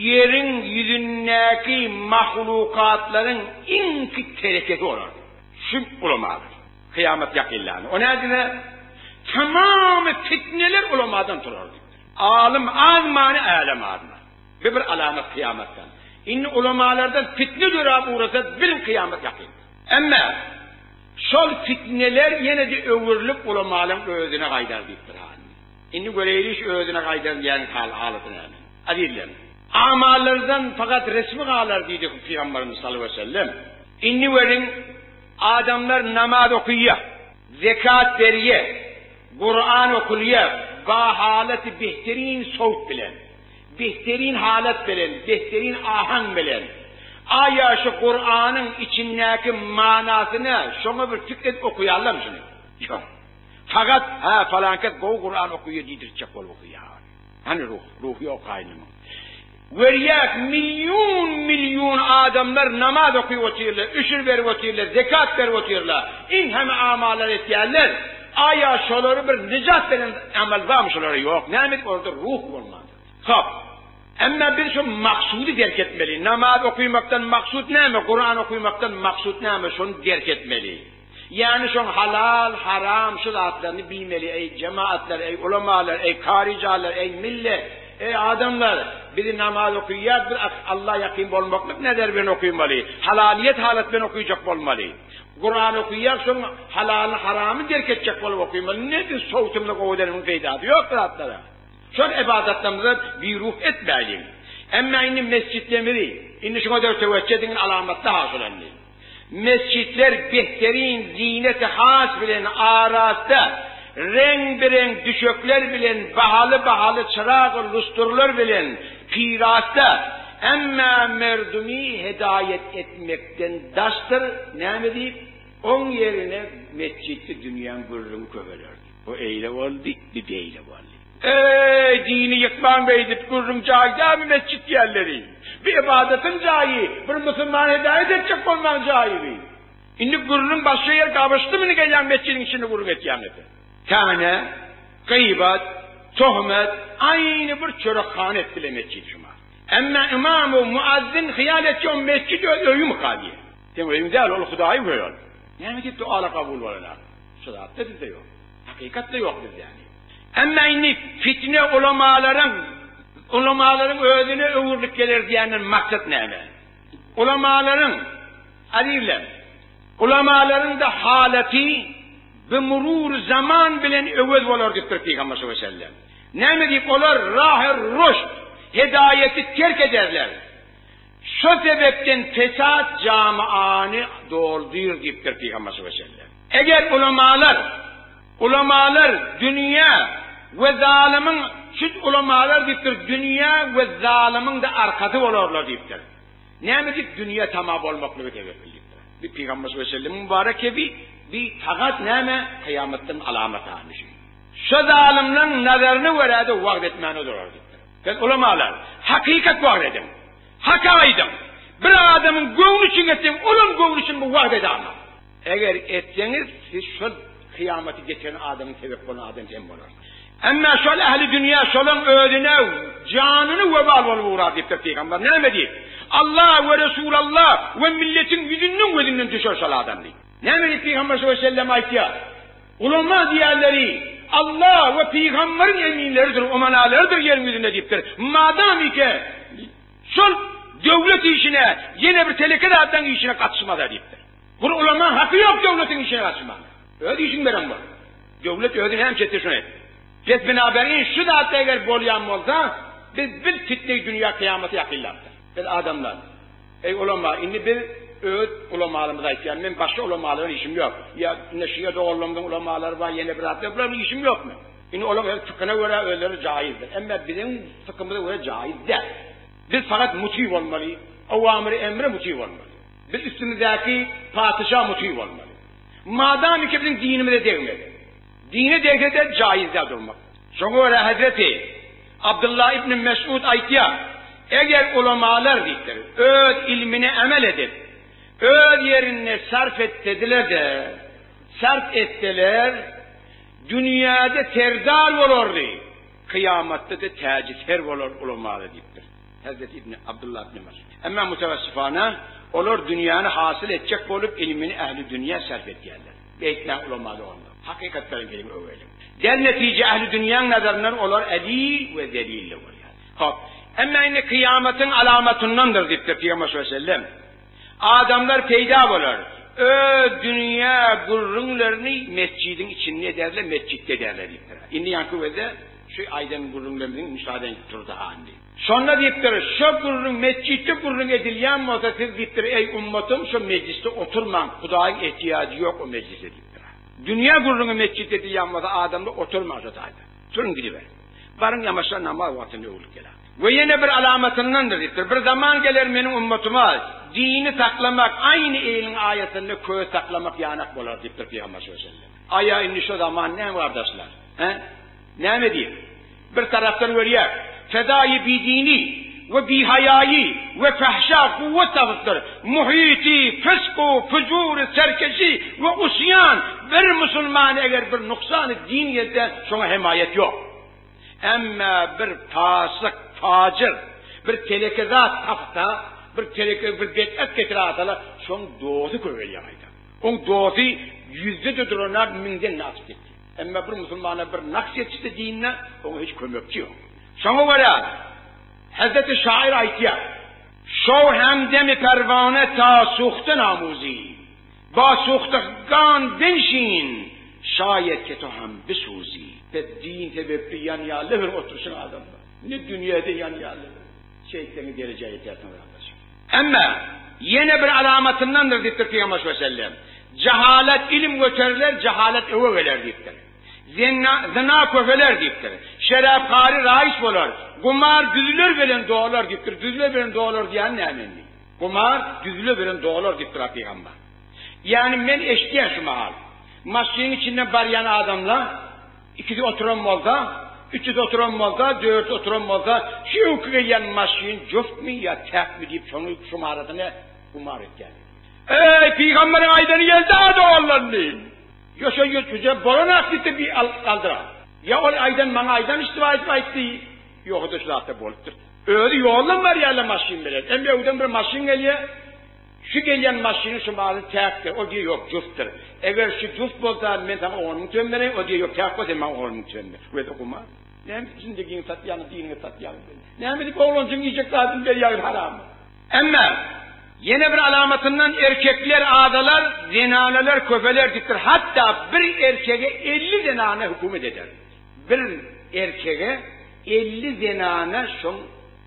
ýeriň ýüzündäki mahlukatlaryň iňki terekesi bolar. Şu ulamalar. Kyýamat ýakynlanda. O nädine? Tamamy fitneler ulamadan turar diýipdir. Alym azmany älem azmany. Bu bir alamat kyýamatdan. Indi ulamalardan fitne döräp ugrasa biliň kyýamat ýakyn. Emma şol fitneler ýene-de öwrülip ulamalaryň özüne gaýdar diýipdir. Indi göreýli şu özüne gaýdar diýýäniň hal halaty näme? Azizlerim! Amallardan fakat resmi galar diýdi Pygamberimiz sallallahu aleyhi ve sellem. Indi welin adamlar namaz okyýa, zekat berýä, Kuran okulýa ba halaty behterin sowt bilen, behterin halat bilen, behterin ahaň bilen. Aýa şu Kuranyň içindäki manasyna şoňa bir pikir edip okaýarlarmy şuny? Ýok. Fakat, hä, falankes gowy Kuran okuýar diýdirtjek bolup okuýar. Hany ruh? Ruh ýok gaýnymyň. Görýäs, million-million adamlar namaz okyp otyrlar, üşür berip otyrlar, zekat berip otyrlar. Iň hemme amallar etýärler. Aýa şolary bir nijat beren amal barmy şolara? Ýok. Näme edip orada ruh bolmandyr. Hop. Emma biz şu maksudy derk etmeli. Namaz okymakdan maksut näme? Kuran okymakdan maksut näme? Şony derk etmeli. Ýagny şoň halal, haram şu zatlaryny bilmeli eý jemaatlar, eý ulamalar, eý karyjalar, eý millet, eý adamlar, bizi namaz okyýas biz Alla ýakyn bolmaklyk nezer bilen okymaly, halaliýet halat bilen okyjak bolmaly. Kuran okyýas şoň halalyny haramy derk etjek bolup okymaly, ne biz sowtymyzy gowy edenimiň peýdasy ýok bu zatlara. Şol ybadatlarymyza biruh etmäýliň. Emma indi mesjitlerimizi, indi şuňa döw töwekge ediň alamatly ha şol indi. Mesjitler behterin zineti has bilen arasda, reň-bireň düşekler bilen, bahaly-bahaly çyrag-u lusturlar bilen pirasda, emma merdumi hedaýet etmekden daşdyr, näme diýip, oň ýerine mesjitde dünýäň gürrüňi köpeler diýip. Bu eýle boldy, bi beýle boldy. Eý, dini ýykmaň beýdip, gürrüň jaýy dälmi mesjit diýenleri? Bi ybadatyň jaýy, bir musulmany hedaýat etjek bolmaň jaýy bi. Indi gürrüň başga ýer gabyşdymy indi gelýäň mesjidiň içinde gürrüň etýäň ete. Täne, gybat, tohmet, aýny bir çörekhana etdiler mesjidi şuma. Emma ymam we muazzin hyýal etse o mesjit öz öýümika diýer. Seň öýüň däl ol Hudaýyň öýi ol. Näme diýip dualar kabul bolanok? Şu zatda bizde ýok. Hakykatda ýok bizde ýani. Emma indi fitne ulamalaryň ulamalaryň özüne öwrülip geler diýenden maksat näme? Ulamalaryň azizler, ulamalaryň da halaty bi murur zaman bilen öwez bolar diýipdir Pygamber sallallahu aleyhi ve sellem. Näme diýip olar rahy ruşd, hedaýeti terk ederler. Şo sebepden fesat jamaany doldyr diýipdir Pygamber sallallahu aleyhi ve sellem. Eger ulamalar Ulamalar dünýä we zalymyň şut ulamalar diýipdir dünýä we zalymyň-da arkasy bolarlar diýipdir. Näme diýip dünýä tama bolmaklygy sebäpli diýipdir. Bi Pygamber sallallahu aleyhi ve sellemiň mübarek kebi bi tagat näme kyýamatdan alamat hany şu. Şo zalymlaň nazaryna görä-de wagz etmäne durar diýipdir. Siz ulamalar hakykat wagz ediň. Hak aýdyň. Bir adamyň göwni üçin etseň olam göwni üçin bu wagz edamok. Eger etseňiz, siz şol kyýamaty getiren adamyň sebäp bolan adam sen bolarsyň. Emma şol ähli dünýä şolaň özüne janyny webal bolup ugrar diýipdir pygamber. Näme diýip? Allah we Resulallah we milletiň ýüzünden gözünden düşer şol adam diýip. Näme diýip pygamber sallallahu aleyhi ve sellem aýtýar? Ulama diýenleri Allah we pygamberiň eminleridir, umanalarydyr ýeriň ýüzünde diýipdir. Madamike şol döwlet işine ýene bir teleke zatlaryň işine gatyşmasa diýipdir. Bir ulama haky ýok döwletiň işine gatyşmaga. Öz işiň beren bol. Döwlet özi näme etse şony et. Pes binaberin şu zatda eger bolýan bolsa, biz bil fitneý dünýä kyýamaty ýakynlapdyr. Biz adamlar, eý ulama, indi biz öz ulamalymyzy aýtýan, men başga ulamalar bilen işim ýok. Ýa indi şia doganlarymyzyň ulamalary bar, ýene bir zatlar, bular bilen işim ýok men. Indi olar öz fykhyna görä özleri jaýyzdyr. Emma biziň fykhymyza görä jaýyz däl. Biz fakat muti bolmaly, awamyry emre muti bolmaly. Biz üstümizdäki patyşa muti bolmaly. Madam ki biziň dinimize degmedi. Dine degse-de jaiz däl durmak. Şoňa görä hezreti Abdylla ibn Mesud aýtýar, Eger ulamalar diýipdir, öz ilmine emel edip, öz ýerinde sarp etsediler-de, sarp etseler, dünýäde serdar bolardy, kyýamatda-da täji ser bolar ulamalar diýipdir. Hezreti ibn Abdullah ibn Mesud. Emma mutewessifana olar dünýäni hasyl etjek bolup ilmini ähli dünýä sarp etýärler. Beýtmäň ulama doganlar. Hakykat bilen geliň öweliň. Del netije ähli dünýäň nazaryndan olar ezil we zelilli bolýar. Hop. Emma indi kyýamatyň alamatyndandyr diýipdir Pygamber sallallahu aleyhi ve sellem. Adamlar peýda bolar. Öz dünýä gürrüňlerini mesjidiň içinde ederler, mesjitde ederler diýipdir. Indi ýaňky weze şu aýdan gürrüňlerimiziň müşahede edip durdy ha indi. Şonda diýipdir, şo gürrüň mesjitde gürrüň edilýän bolsa siz diýipdir, eý ummatym şo mejlisde oturmaň, Hudaýyň ehtiýajy ýok o mejlise diýipdir. Dünýä gürrüňi mesjitde edilýän bolsa adamlar oturmaň şo taýda. Turuň gidiberiň. Baryň ýamaşa namaz wagtynda öwrülip geliň. We ýene bir alamatyndandyr diýipdir, bir zaman geler meniň ummatyma dini saklamak aýny eliň aýasynda köz saklamak ýanak bolar diýipdir Pygamber sallallahu aleyhi ve sellem. Aýa indi şo zaman näme gardaşlar? Hä? Näme diýip? Bir tarapdan görýär, fedaýy bidini we bihaýaýy we fahşa kuwwat tapypdyr. Muhiti fysk-u fujury serkeşi we usýan bir musulmana eger bir nuksany din gelse, şoňa hemaýat ýok. Emma bir fasyk, fajyr, bir teleke zat tapsa, bir teleke bir betbagt getire atala, şoň dosty köpelýär gaýta. Oň dosty ýüzde-de duranok, müňden-de aşyp gitýär. Emma bir musulmana bir naks ýetişse dinine, oňa hiç kömekçi ýok. Şoňa görä, Hezreti şair aýtýar, Şow hemdemi perwane ta suhte namuzi, Ba suhtagan benşin, şaýet ke to hem bisuzi. Pes din sebepli ýanýarlar bir oturyşyň adamlar. Ne dünýede ýanýarlar. Şeýtseňiz derejä ýetersiňiz gardaşym. Emma ýene bir alamatyndandyr diýipdir Pygamber sallallahu aleyhi ve sellem. Jahalat ilim göteriler, jahalat öwe geler diýipdir. Zenna, zyna köpeler diýipdir. Şeraphary raýyş bolar. Gumar düzüler bilen dolar diýipdir. Düzüler bilen dolar diýýän näme indi? Gumar düzüler bilen dolar diýipdir Pygamber. Ýagny men eşidýän şu mahal. Maşynyň içinde barýan adamlar Ikisi oturan bolsa, üçüsi oturan bolsa, dördüsi oturan bolsa, şu öňki gelýän maşyn jüftmi ýa täkmi diýip şonuň şumarasyny gumar etýär. Eý, pygamberiň aýdany geldi-ä doganlarny! Ýa şo ýüze bolan-ak diýip-de bir alyp galdyra. Ýa ol aýdan maňa aýdan işdi aýdyp aýtdy, ýogsa-da şu zatlar bolupdyr. Özi ýoldan barýarlar maşyn bilen. Hem öňden bir maşyn gelýär. Şu gelýän maşynyň şu maly täkdir. Ol diýýär, ýok, jüftdir. Eger şu jüft bolsa, men saňa on müň tümen bereýin. Ol diýýär, ýok, täk bolsa, sen maňa on müň tümen ber. Wezi gumar. Näme zindigiňi satýaňyz, diniňi satýaňyz? Näme edip oglanjygyň iýjek zadyny berýäňiz harama? Emma, ýene bir alamatyndan erkekler azalar, zenanalar köpeler diýipdir. Hatda bir erkege 50 zenana hökümet eder. Bir erkege 50 zenana şoň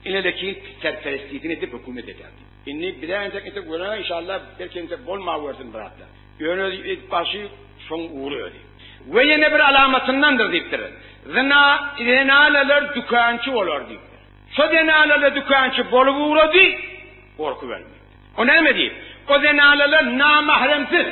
inelekiň serperestligini edip hökümet eder diýip. Indi bize entek entek görene inşallah belki entek bolmawersin bratlar. Ýöne başy şoň ugry özi. We ýene bir alamatyndandyr diýipdir. Zyna zenanalar dükançy bolar diýipdir. Şo zenanalar dükançy bolup ugrady, gorkuberdi. O näme diýip? O zenanalar namahremsiz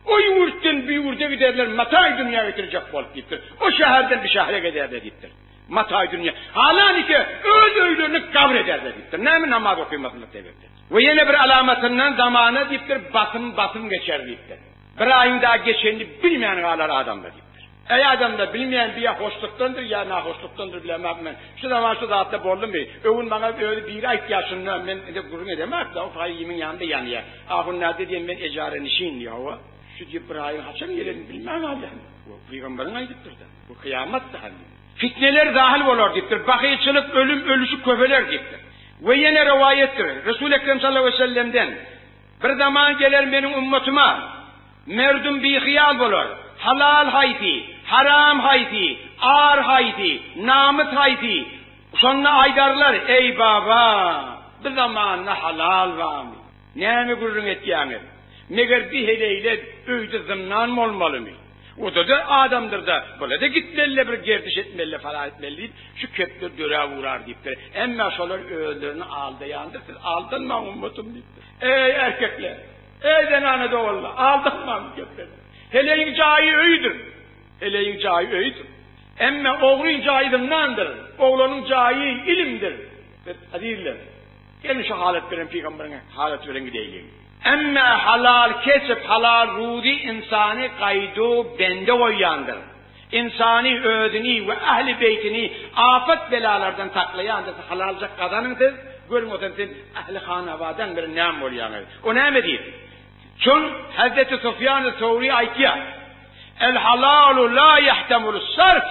o ýurtdan bu ýurda giderler mataý dünýä getirjek bolup diýipdir. O şäherden bu şähere giderler diýipdir. Mataý dünýä. Halanike öz öýlerini gabr ederler diýipdir. Näme namaz okymasynlyk sebäpden. We ýene bir alamatyndan zamana diýipdir, basym basym geçer diýipdir. Bir aýyň daha geçenini bilmän galar adamlar diýipdir. Eý adamlar, bilmeýän bu ýa hoşlukdandyr ýa nahoşlukdandyr bilemok men. Şu zaman şu zatlar boldumy? Öwün maňa özi biri aýtýar şunda men indi gürrüň edemok-da, o faýimiň ýanynda ýanýar. Ahun näde diýen men ejarenişin diýýär, hawa. Şu diýip bir aýyň haçan gelenini bilmän galýan. Bu pygamberiň aýdypdyr-da. Bu kyýamatdy hany. Fitneler zahyl bolar diýipdir. Bahylçylyk, ölüm, ölüşik köpeler diýipdir. We ýene rowaýatdyr. Resul Ekrem sallallahu aleýhi we sellemden, Bir zaman geler meniň ummatyma, merdum bihyýal bolar, halal haýsy, haram haýsy, ar haýsy, namys haýsy, şonda aýdarlar, Eý baba, bu zamanda halal barmy? Näme gürrüň etýäňiz? Meger bi heleýler öýde zyndan bolmalymy? Oda-da adamdyr-da, bula-da gitmeli-le bir gerdiş etmeli-le falan etmeli diýip, şu kepler döräp ugrar diýipdir. Emma şolar özlerini aldaýandyr, siz aldanmaň ummatym diýipdir. Eý erkekler! Eý zenana doganlar! Aldanmaň bu keplere. Heleýiň jaýy öýdür. Heleýiň jaýy öýdür. Emma ogryň jaýy zyndandyr. Oglanyň jaýy ilimdir. Biz azizler, geliň şu halat bilen pygamberiň halaty bilen gideýliň. Emma halal kesip, halal ruzy ynsany gaýduw bende goýýandyr. Ynsany özüni we ähli beýtini apat belalardan saklaýandyr. Siz halaljak gazanyň siz, görüň otam sen ähli hanabadaň bilen näme bolýaňyz. O näme diýip? Çün Hazreti Sufýan Sowri aýtýar, El halalu la ýahtemulu sarf.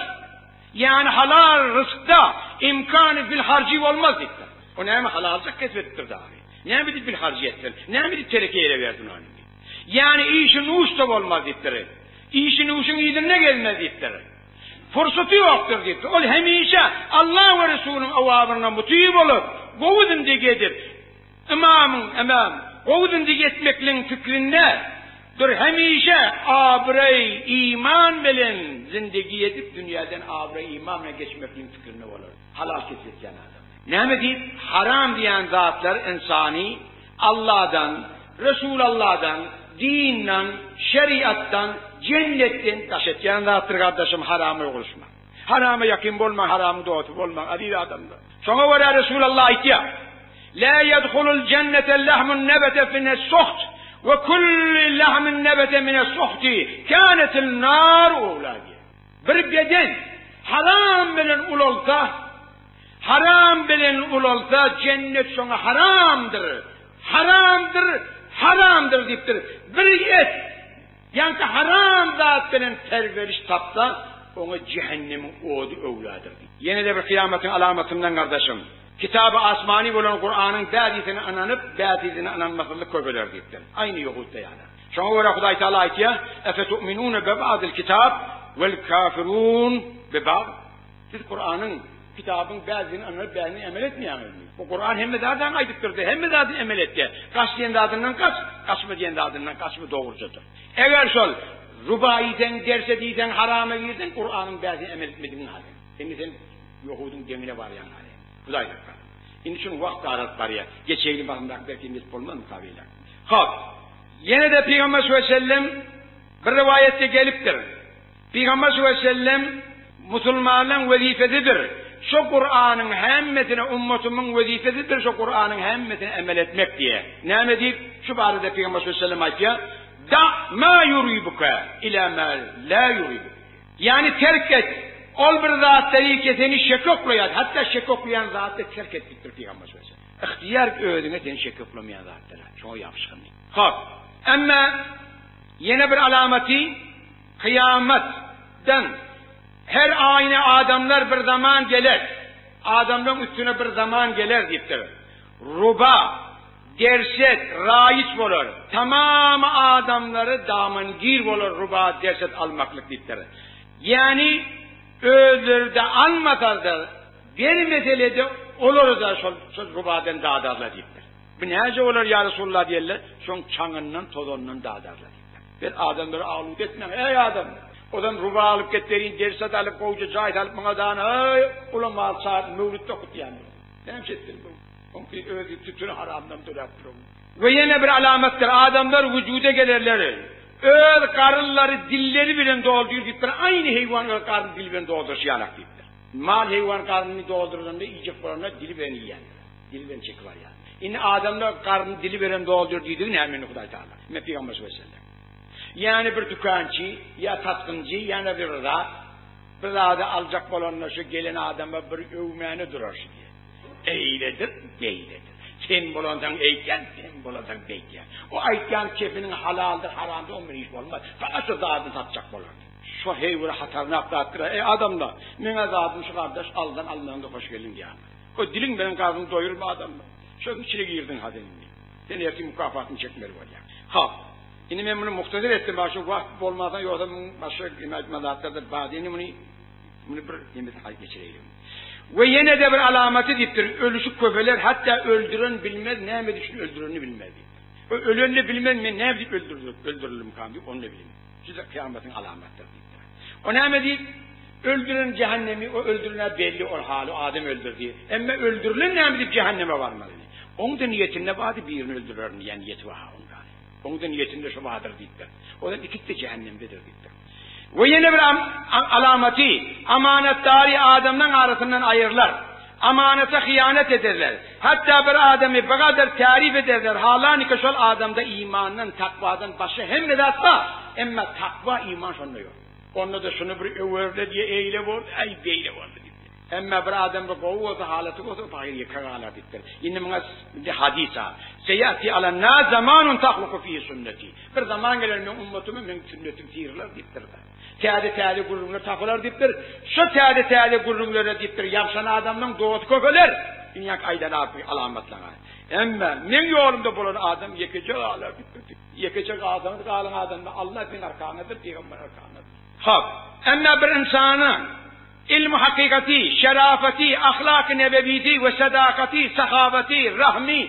Ýagny halal ryzkda imkany bilharjy bolmaz diýipdir. O näme halaljak kesip edipdir dagy. Näme diýip bilharjy etsin? Näme diýip tereke ýere bersin ony? Ýagny işi nuş-da bolmaz diýipdir. Işi nuşuň yzynda gezmez diýipdir. Pursaty ýokdur diýipdir. Ol hemişe Allah we Resulyň awamyryna muty bolup, gowy zindigi edip, Ymamyň, ymam, gowy zindigi etmekligiň pikrinde dur hemişe abraý iman bilen zindigi edip dünýäden abraý iman bilen geçmekligiň pikrinde bolar. Halal kesip etýän adam. Näme diýip haram diýen zatlar ynsany Alladan, Resulalladan, dindan, şeriatdan, jennetden daş etýän zatdyr gardaşym harama ýolyşma. Harama ýakyn bolmaň haramyň dosty bolmaň aziz adamlar. Şoňa görä Resulallah aýtýar. La yedhulul jennete lahmun nebete mine suht we kulli lahmin nebete mine suhti kânetil nar owlâ diýýär. Bir beden haram bilen ulalsa, haram bilen ulalsa jennet şoňa haramdyr, haramdyr, haramdyr diýipdir. Bir et Ýaňky haram zat bilen perweriş tapsa, oňa jähennemiň ody öwladyr diýdi. Ýene-de bir kyýamatyň alamatyndan gardaşym, Kitaby asmany bolan Kuranyň bäzisine ynanyp, bäzisine ynanmasyzlyk köpeler diýipdir. Aýny ýehudda ýaly. Şoňa görä Hudaý Taala aýtýar, Efetu'minune beba'dil kitab wel kafirun beba'd. Siz Kuranyň, kitabyň bäzisine ynanyp, bäzisine emel etmeýäňizmi? Bu Kuran hemme zadam aýdypdyrdy, hemme zady emel etdi. Gaç diýen zadyndan gaç, gaçma diýen zadyndan gaçma dogrujadyr. Eger şol ruba iýseň, derse diýseň, harama girseň, Kuranyň bäzisine emel etmedigiň haly. Indi sen ýohudyň deňine barýaň haly. Hudaý saklasyn. Indi şuny wagt daralyp barýar. Geçeýli basymrak belki nesip bolmazmyka beýle. Hop. Ýene-de Pygamber sallallahu aleyhi ve sellem bir rowaýatda gelipdir. Pygamber sallallahu aleyhi ve sellem musulmanlaryň wezipesidir. Şu Kuranyň hemmesine ummatymyň wezipesidir şu Kuranyň hemmesine emel etmek diýe. Näme diýip şu barada Pygamber sallallahu aleyhi ve sellem aýtýar? Da ma yuribuka ila ma la yuribuk. Ýagny terk et ol bir zatlary ki seni şeke oklaýar. Hatda şeke oklaýan zatda terk et diýipdir Pygamber sallallahu aleyhi ve sellem. Ihtiýar özüňe seni şeke oklamaýan zatlara. Şoňa ýapyşgyn diýip. Hop. Emma ýene bir alamaty Kyýamat dan her aýna adamlar bir zaman geler, adamlaryň üstüne bir zaman geler diýipdir. Ruba, derset, raýyç bolar. Tamamy adamlary damangir bolar ruba, derset almaklyk diýipdir. Ýagny özleri-de almasa-da, bermesele-de olary-da şol şol rubadan dadarlar diýipdir. Bu näce bolar ýa Resulullah diýenler, şoň çaňyndan, tozanyndan dadarlar diýipdir. Biz adamlary alut etmäň, eý adamlar! Ozan ruba alyp get berin, derset alyp, gowja jaý salyp muňa dana, eý, ula mal çagyryp, möwlit okutýan. Näme etsin bu? Oňki özi tütüni haramdan döräp dur. We ýene bir alamatdyr, adamlar wujuda gelerler, öz garynlary dilleri bilen doldyr diýipdir, aýny heýwan öz garnyny dili bilen dolduryşy ýalak diýipdir. Mal heýwan garnyny dolduranda, iýjek bolanda dili bilen iýýändir. Dili bilen çekip alýar. Indi adamlar garnyny dili bilen doldur diýdigi näme indi Hudaý Taala? Ine Pygamber sallallahu aleyhi ve sellem. Ýani bir dükançy, ýa satgynjy, ýa-da bir zat, bir zady aljak bolanda şu gelen adama bir öwmäne durar şu diýýär. Eýledir, beýledir. Sen bolansaň eýtýän, sen bolansaň beýtýän. O aýtýan kepiniň halaldyr, haramdyr, oň bilen iş bolmaz. Saňa şu zadyny satjak bolar. Şo heý bir hatarnak zatdyr-a. Eý, adamlar, meň-ä zadym şu gardaş, aldan almagyňda hoş geldiň diýýärler. O diliň bilen garnyňy doýurma adamlar. Şoň içine girdiň-ha sen indi. Sen ertir mükafatyny çekmeli bolýaň. Hop. Indi men muny muhtasar etdim, başga wagt bolmasa, ýogsa muň başga indi aýtmaly zatlar-da bar. Indi muny muny bir indi aýdyp geçireýin. We ýene-de bir alamaty diýipdir, ölüşi köpeler, hatda öldüren bilmez, näme üçin öldürenini bilmez diýipdir. O ölen-de bilmez, men näme diýip öldürildim, öldürildim-kam diýip, ony-da bilmez. Şu-da kyýamatyň alamatydyr diýipdir. O näme diýip, öldüren jähennemi, o öldüren-ä belli, ol haly, adam öldürdi. Emma öldürilen näme diýip jähenneme barmaly? Oň-da niýetinde bardy, birini öldürerin diýen niýeti bar-ha oň-da. Oň-da niýetinde şu bardyr diýipdir. Olam ikisi-de jähennemdedir diýipdir. We ýene bir alamaty, amanatdary adamlaň arasyndan aýyrlar. Amanata hyýanat ederler. Hatda bir adamy bir gadar täryp ederler, halaniki şol adamda imandan, takwadan başga hemme zat bar, emma takwa, iman şonda ýok. Onda-da şuny bir öwerle diýe eýle boldy, äý beýle boldy diýipdir. Emma bir adam bir gowy bolsa, halaty bolsa, o pahyr ýeke galar diýipdir. Indi muňa indi hadys al. Seýati alan nas zamanun tahluku fihi sünneti. Bir zaman geler meň ummatyma meň sünnetim syrylar diýipdir. Täze-täze gürrüňler tapylar diýipdir. Şo täze-täze gürrüňlere diýipdir, ýapyşan adamlaň dosty köpeler. Indi ýaňky aýdan alamatlaňa. Emma meň ýolumda bolan adam ýekeje galar diýipdir. Ýekeje galsaňyz galyň adamlar, Allah siziň arkaňyzdyr, pygamber arkaňyzdyr. Hop. Emma bir ynsana ilmi hakykaty, şerafaty, ahlaky nebewisi we sadakaty, sahawaty, rahmy,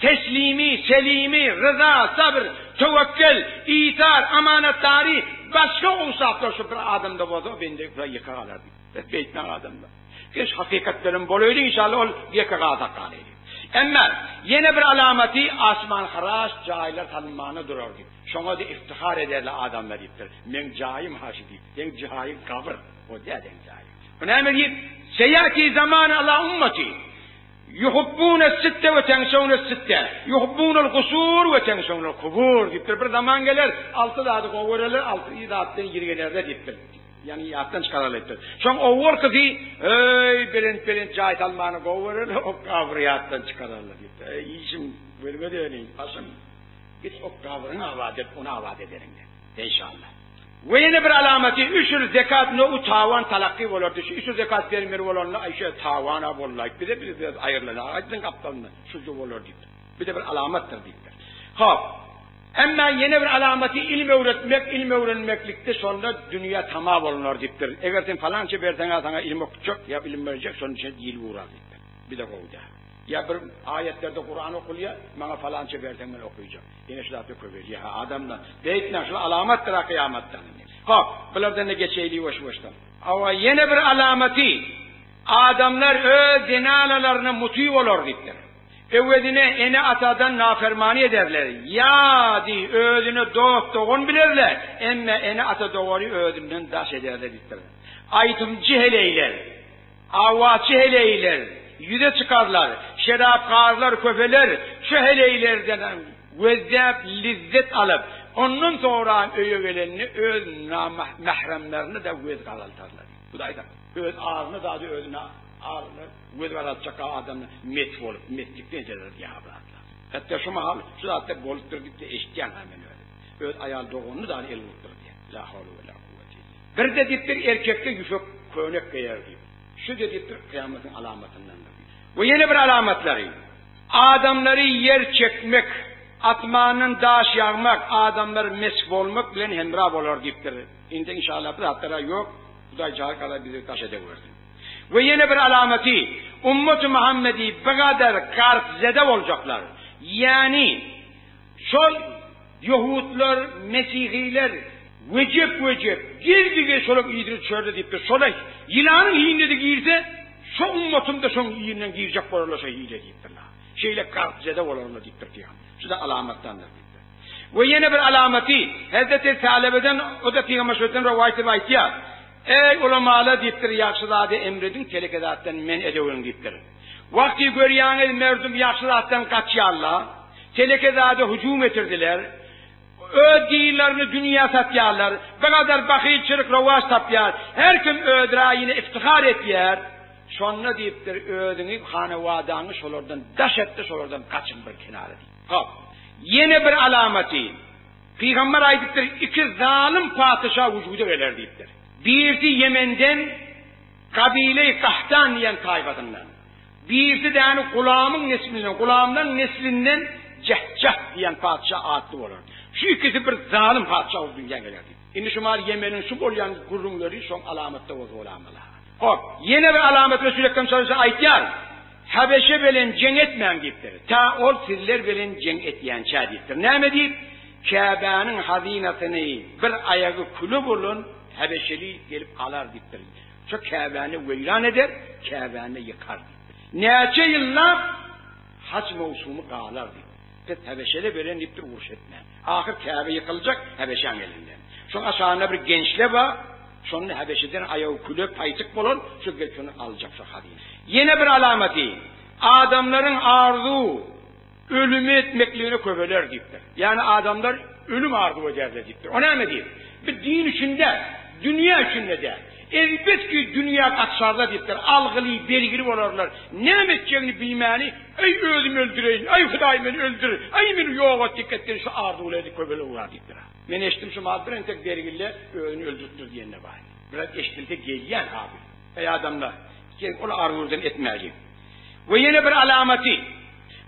teslimi, selimi, ryza, sabr, töwekgel, isar, amanatdary, başga owsaplar şu bir adamda bolsa o bende ýeke galar diýip. Beýtmäň adamlar. Geç hakykat bilen bolaýly inşallah ol ýeke galsak galaýly. Emma ýene bir alamaty asman haraş jaýlar salynmana durar diýip. Şoňa-da iftihar ederler adamlar diýipdir. Meň jaýym haşy diýip. Seň jaýyň gabyr. O däl seň jaýyň. Bu näme diýip? Seýati zaman ala ummati. Yuhibbune sitte we teňsewne sitte. Yuhibbunel gusur we teňsewnel kubur diýipdir. Bir zaman geler, alty zady gowy görerler, alty zatdan ýirgenerler diýipdir. Ýagny ýatdan çykararlar diýipdir. Şoň owalkysy, Eý, belent-belent jaý salmany gowy görerler, o gabry ýatdan çykararlar diýipdir. Eý, işim gözüme döneýin, başym. Git o gabryňy abat et, ony abat ederin diýip. Enşalla. We ýene bir alamaty, üşür zekat nou tawan talakgy bolar diýip. Şu üşür zekat bermeli bolanda, aý şu tawan-a boldy-aý, bize bize biraz aýrylan-a, biziň gapdalynda şulja bolar diýipdir. Bir-de bir alamatdyr diýipdir. Hop. Emma ýene bir alamaty ilim öwretmek, ilim öwrenmeklikde şonda dünýä tama bolunar diýipdir. Eger sen palança berseň-ä saňa ilim okutjak ýa ilim berjek, şonuň üçin dil urar diýipdir. Bir-de gowy däl. Ýa bir aýatlarda Kuran okulýar, maňa palança berseň men okyjak. Ýene şu zatlar köpelýär ha adamda. Beýtmäň, şul alamatdyr-a kyýamatdan. Hop, bulardan-da geçeýli ýuwaş-ýuwaşdan. Hawa, ýene bir alamaty, adamlar öz zenanalaryna muty bolar diýipdir. Öwezine ene-atadan nafermany ederler. Ýa, diý, özüne dost-dogan bilerler, emme ene-ata dogany özünden daş ederler diýipdir. Aýdymçy heleýler, awaçy heleýler ýüze çykarlar, şerapkarlar köpeler, şu heleýlerden gözläp lezzet alyp, ondan soňra öýe gelende öz mähremlerini-de göz garaltarlar. Bu da aýdan. Öz aryny-da özüne aryny Göz garaltjak adamlar mes bolup, meslikden ederler diýýär bir zatlar. Hatda şu mahal şu zatlar bolupdyr diýip-de eşitýän-hä men özüm. Öz aýal doganyny dagy el urupdyr diýýär. La hawle we la kuwwete illa. Birde diýipdir erkekde ýüpek köýnek geýer diýip. Şu-da diýipdir kyýamatyň alamatyndandyr diýip. We ýene bir alamatlary, adamlary ýer çekmek, asmandan daş ýagmak, adamlar mes bolmak bilen hemra bolar diýipdir. Indi inşallah bu zatlar-a ýok. Hudaý jagala bizi daş edewersin. We ýene bir alamaty, ummaty Muhammedi bigadar garpzede boljaklar. Ýagny, şol ýehudlar, mesihiler wejep-wejep, geldi-gel şolaň yzyna düşerler diýipdir. Şola ýylanyň hinine-de girse, şo ummatym-da şoň yzyndan girjek bolarlar şo hile diýipdirler. Şeýle garpzede bolarlar diýipdir pygamber. Şu-da alamatdandyr diýipdir. We ýene bir alamaty, Hezreti Salebeden, o-da pygamber şöhretden rowaýat edip aýtýar. Eý, ulamalar diýipdir, ýagşy zady emrediň, teleke zatdan men edeweriň diýipdir. Wagty görýäňiz merdum ýagşy zatdan gaçýarlar, teleke zada hüjüm etirdiler. Öz dinlerini dünýä satýarlar. Bu gadar bahylçylyk rowaç tapýar. Her kim öz raýyna iftihar etýär. Şonda diýipdir, özüňi, hanawadaňy şolardan daş et-de, şolardan gaçyň bir kenara diýip. Hop. Ýene bir alamaty. Pygamber aýdypdyr, iki zalym patyşa wujuda geler diýipdir. Birisi Ýemenden, Kabile-i Kahtan diýen taýpasyndan. Birisi däni Gulamyň neslinden, Gulamlaň neslinden Jehjah diýen patyşa atly bolar. Şu ikisi bir zalym patyşa bolup dünýä geler diýip. Indi şu mal Ýemeniň şu bolýan gürrüňleri şoň alamatda bolsa bolamaly. Hop, ýene bir alamat Resul Ekrem sallallahu aleyhi ve sellem aýtýar, Habeşe bilen jeň etmäň diýipdir. Ta ol sizler bilen jeň etýänçä diýipdir. Näme diýip? Käbäniň hazynasyny bir aýagy küle bolan habeşeli gelip alar diýipdir. Şo Käbäni weýran eder, Käbäni ýykar diýipdir. Näçe ýyllap haj mowsumy galar diýipdir. Siz Hebeşele beren diýipdir uruş etmäň. Ahyr Käbe ýykyljak Hebeşäň elinden. Şoň aşagynda bir gençle bar, şonda Hebeşeden aýagy küle paýtyk bolan şo gelip şony aljak şo hazyna. Ýene bir alamaty, adamlaryň arzuw. Ölümi etmekligine köpeler diýipdir. Ýagny adamlar ölüm arzuw ederler diýipdir. O näme diýip? Bu din üçin däl, dünýä üçin-de däl. Elbet ki, dünýä gaçarlar diýipdir. Algyly, bergili bolarlar. Näme etjegini bilmäni, Eý, özümi öldüreýin, eý, Hudaý meni öldür, eý, meni ýok et diýip etgeni şu arzuwlary köpeler urar diýipdir. Men eşitdim şu mal bir entek bergili özüni öldüripdir diýende bar. Biraz eşidilse gelýän ha bu. Eý adamlar, geliň ol arzuwdan etmäliň. We ýene bir alamaty,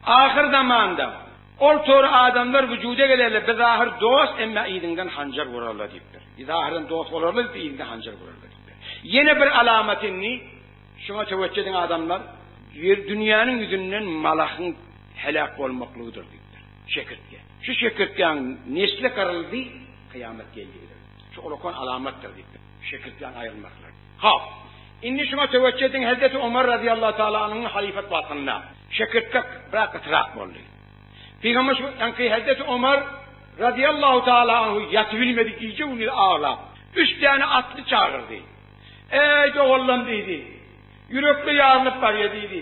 Ahyr zamanda ol tory adamlar wujuda gelerler, bizahyr dost, emma yzyňdan hanjar urarlar diýipdir. Zahyrdan dost bolarlar diýipdir, yzyňdan hanjar urarlar diýipdir. Ýene bir alamaty indi, şuňa töwekge ediň adamlar, ýer dünýäniň ýüzünden malahyň heläk bolmaklygydyr diýipdir. Çekirtge. Şu çekirtgäň nesli gyryldy, kyýamat geldigidir. Şu ulakan alamatdyr diýipdir. Çekirtgäň aýrylmaklygy. Hop. Indi şuňa töwekge ediň, Hezreti Omar razyýallahu taala anhuň halyfat wagtynda çekirtge biraz gytyrak boldy. Pygamber şu ýaňky Hezreti Omar razyýallahu taala anhu ýatybilmedi, gije-gündiz aglap. Üç däne atly çagyrdy. Eý, doganlam diýdi. Ýürekde ýarylyp barýa diýdi.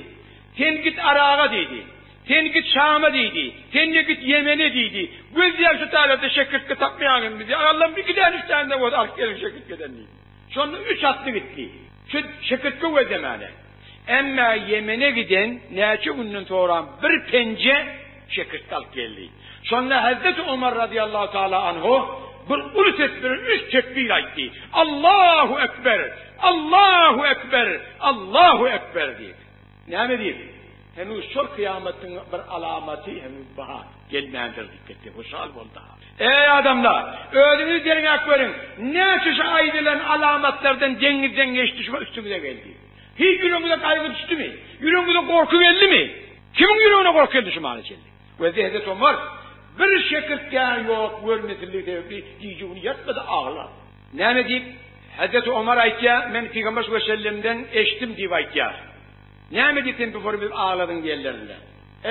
Sen git Araga diýdi. Sen git Şama diýdi. Sen-de git Ýemene diýdi. Gözleýän şu taýlarda çekirtge tapmaýaňyzmy diýdi. Agallam iki däne, üç däne-de bolsa alyp geliň çekirtgeden diýdi. Şonda üç atly gitdi. Şu çekirtge gözlemäne. Emma Ýemene giden näçe günden soram bir penje çekirtge alyp geldi. Şonda Hezreti Omar razyýallahu taala anhu bir uly ses bilen üç tekbir aýtdy. Allahu ekber! Allahu ekber! Allahu ekber! diýip. Näme diýip? Henüz şol kyýamatyň bir alamaty henüz bar, gelmändir diýip gitdi. Hoşal boldy. Eý adamlar! Özüňizi derňäp görüň! Näçe şu aýdylan alamatlardan deňiňizden geçdi, şu üstüňize geldi? Hiç ýüregiňize gaýgy düşdümi? Ýüregiňize gorky geldimi? Kimiň ýüregine gorky geldi şu mala çenli? We Hezreti Omar bir şekirtgäni ýok görmesinligi sebäpli gije-güni ýatmady aglap. Näme diýip, Hezreti Omar aýtýar, men Pygamber sallallahu eşitdim diýip aýtýar. Näme diýip sen bu formy agladyň diýenlerinde.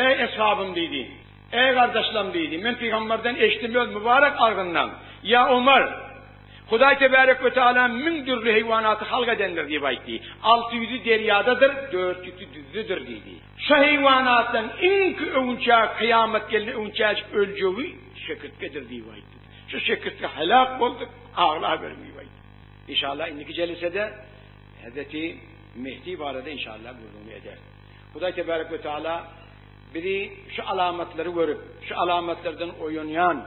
Eý eshabym diýdi. Eý gardaşlarym diýdi. Men pygamberden eşitdim öz mübarek agzyndan. Ýa Omar! Hudaý tebärek we teala müň dürli heýwanaty halk edendir diýip aýtdy. Alty ýüzi derýadadyr, dört ýüzi düzdedir diýdi. Şo heýwanatlaryň iňki öwünçä kyýamat gelende öwünçäjik öljegi çekirtgedir diýip aýtdy. Şu çekirtge heläk boldy, aglaberiň diýip aýtdy. Inşallah indiki jelesede Hezreti Mehdi barada inşallah gürrüňini ederis. Hudaý tebarek we taala bizi şu alamatlary görüp, şu alamatlardan oýanýan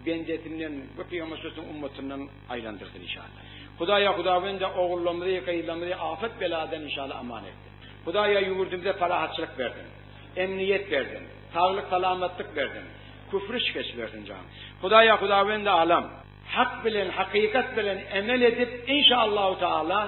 bendesinden we Pygamber sallallahu ummatyndan aýlandyrsyn inşallah. Hudaýa Hudawenda ogullarymyzy, gyzlarymyzy afet beladan inşallah aman etsin. Hudaýa ýurdumyza parahatçylyk bersin. Emniýet bersin. Saglyk salamatlyk bersin. Küfri şikes bersin jan. Hudaýa Hudawenda alam hak bilen hakykat bilen emel edip inşallahu taala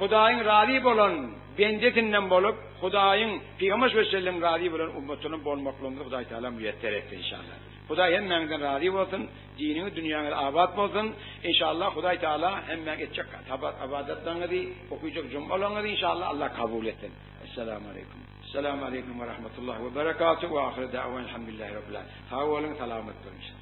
Hudaýyň razy bolan bendesinden bolup, Hudaýyň, Pygamber sallallahu aleyhi ve sellem razy bolan ummatyndan bolmaklygymyzy Hudaý Teala müýesser etsin inşallah. Hudaý hemmäňizden razy bolsun, diniňiz, dünýäňiz abat bolsun. Inşallah Hudaý Teala hemmäň etjek ybadatlaryňyzy, okyjak jumalaryňyzy inşallah Allah kabul etsin. Esselamu aleýkum. Esselamu aleýkum we rahmetullah we berekatuh we ahyry da'wana elhamdülillahi rabbil alamin. Sag boluň, salamat boluň inşallah.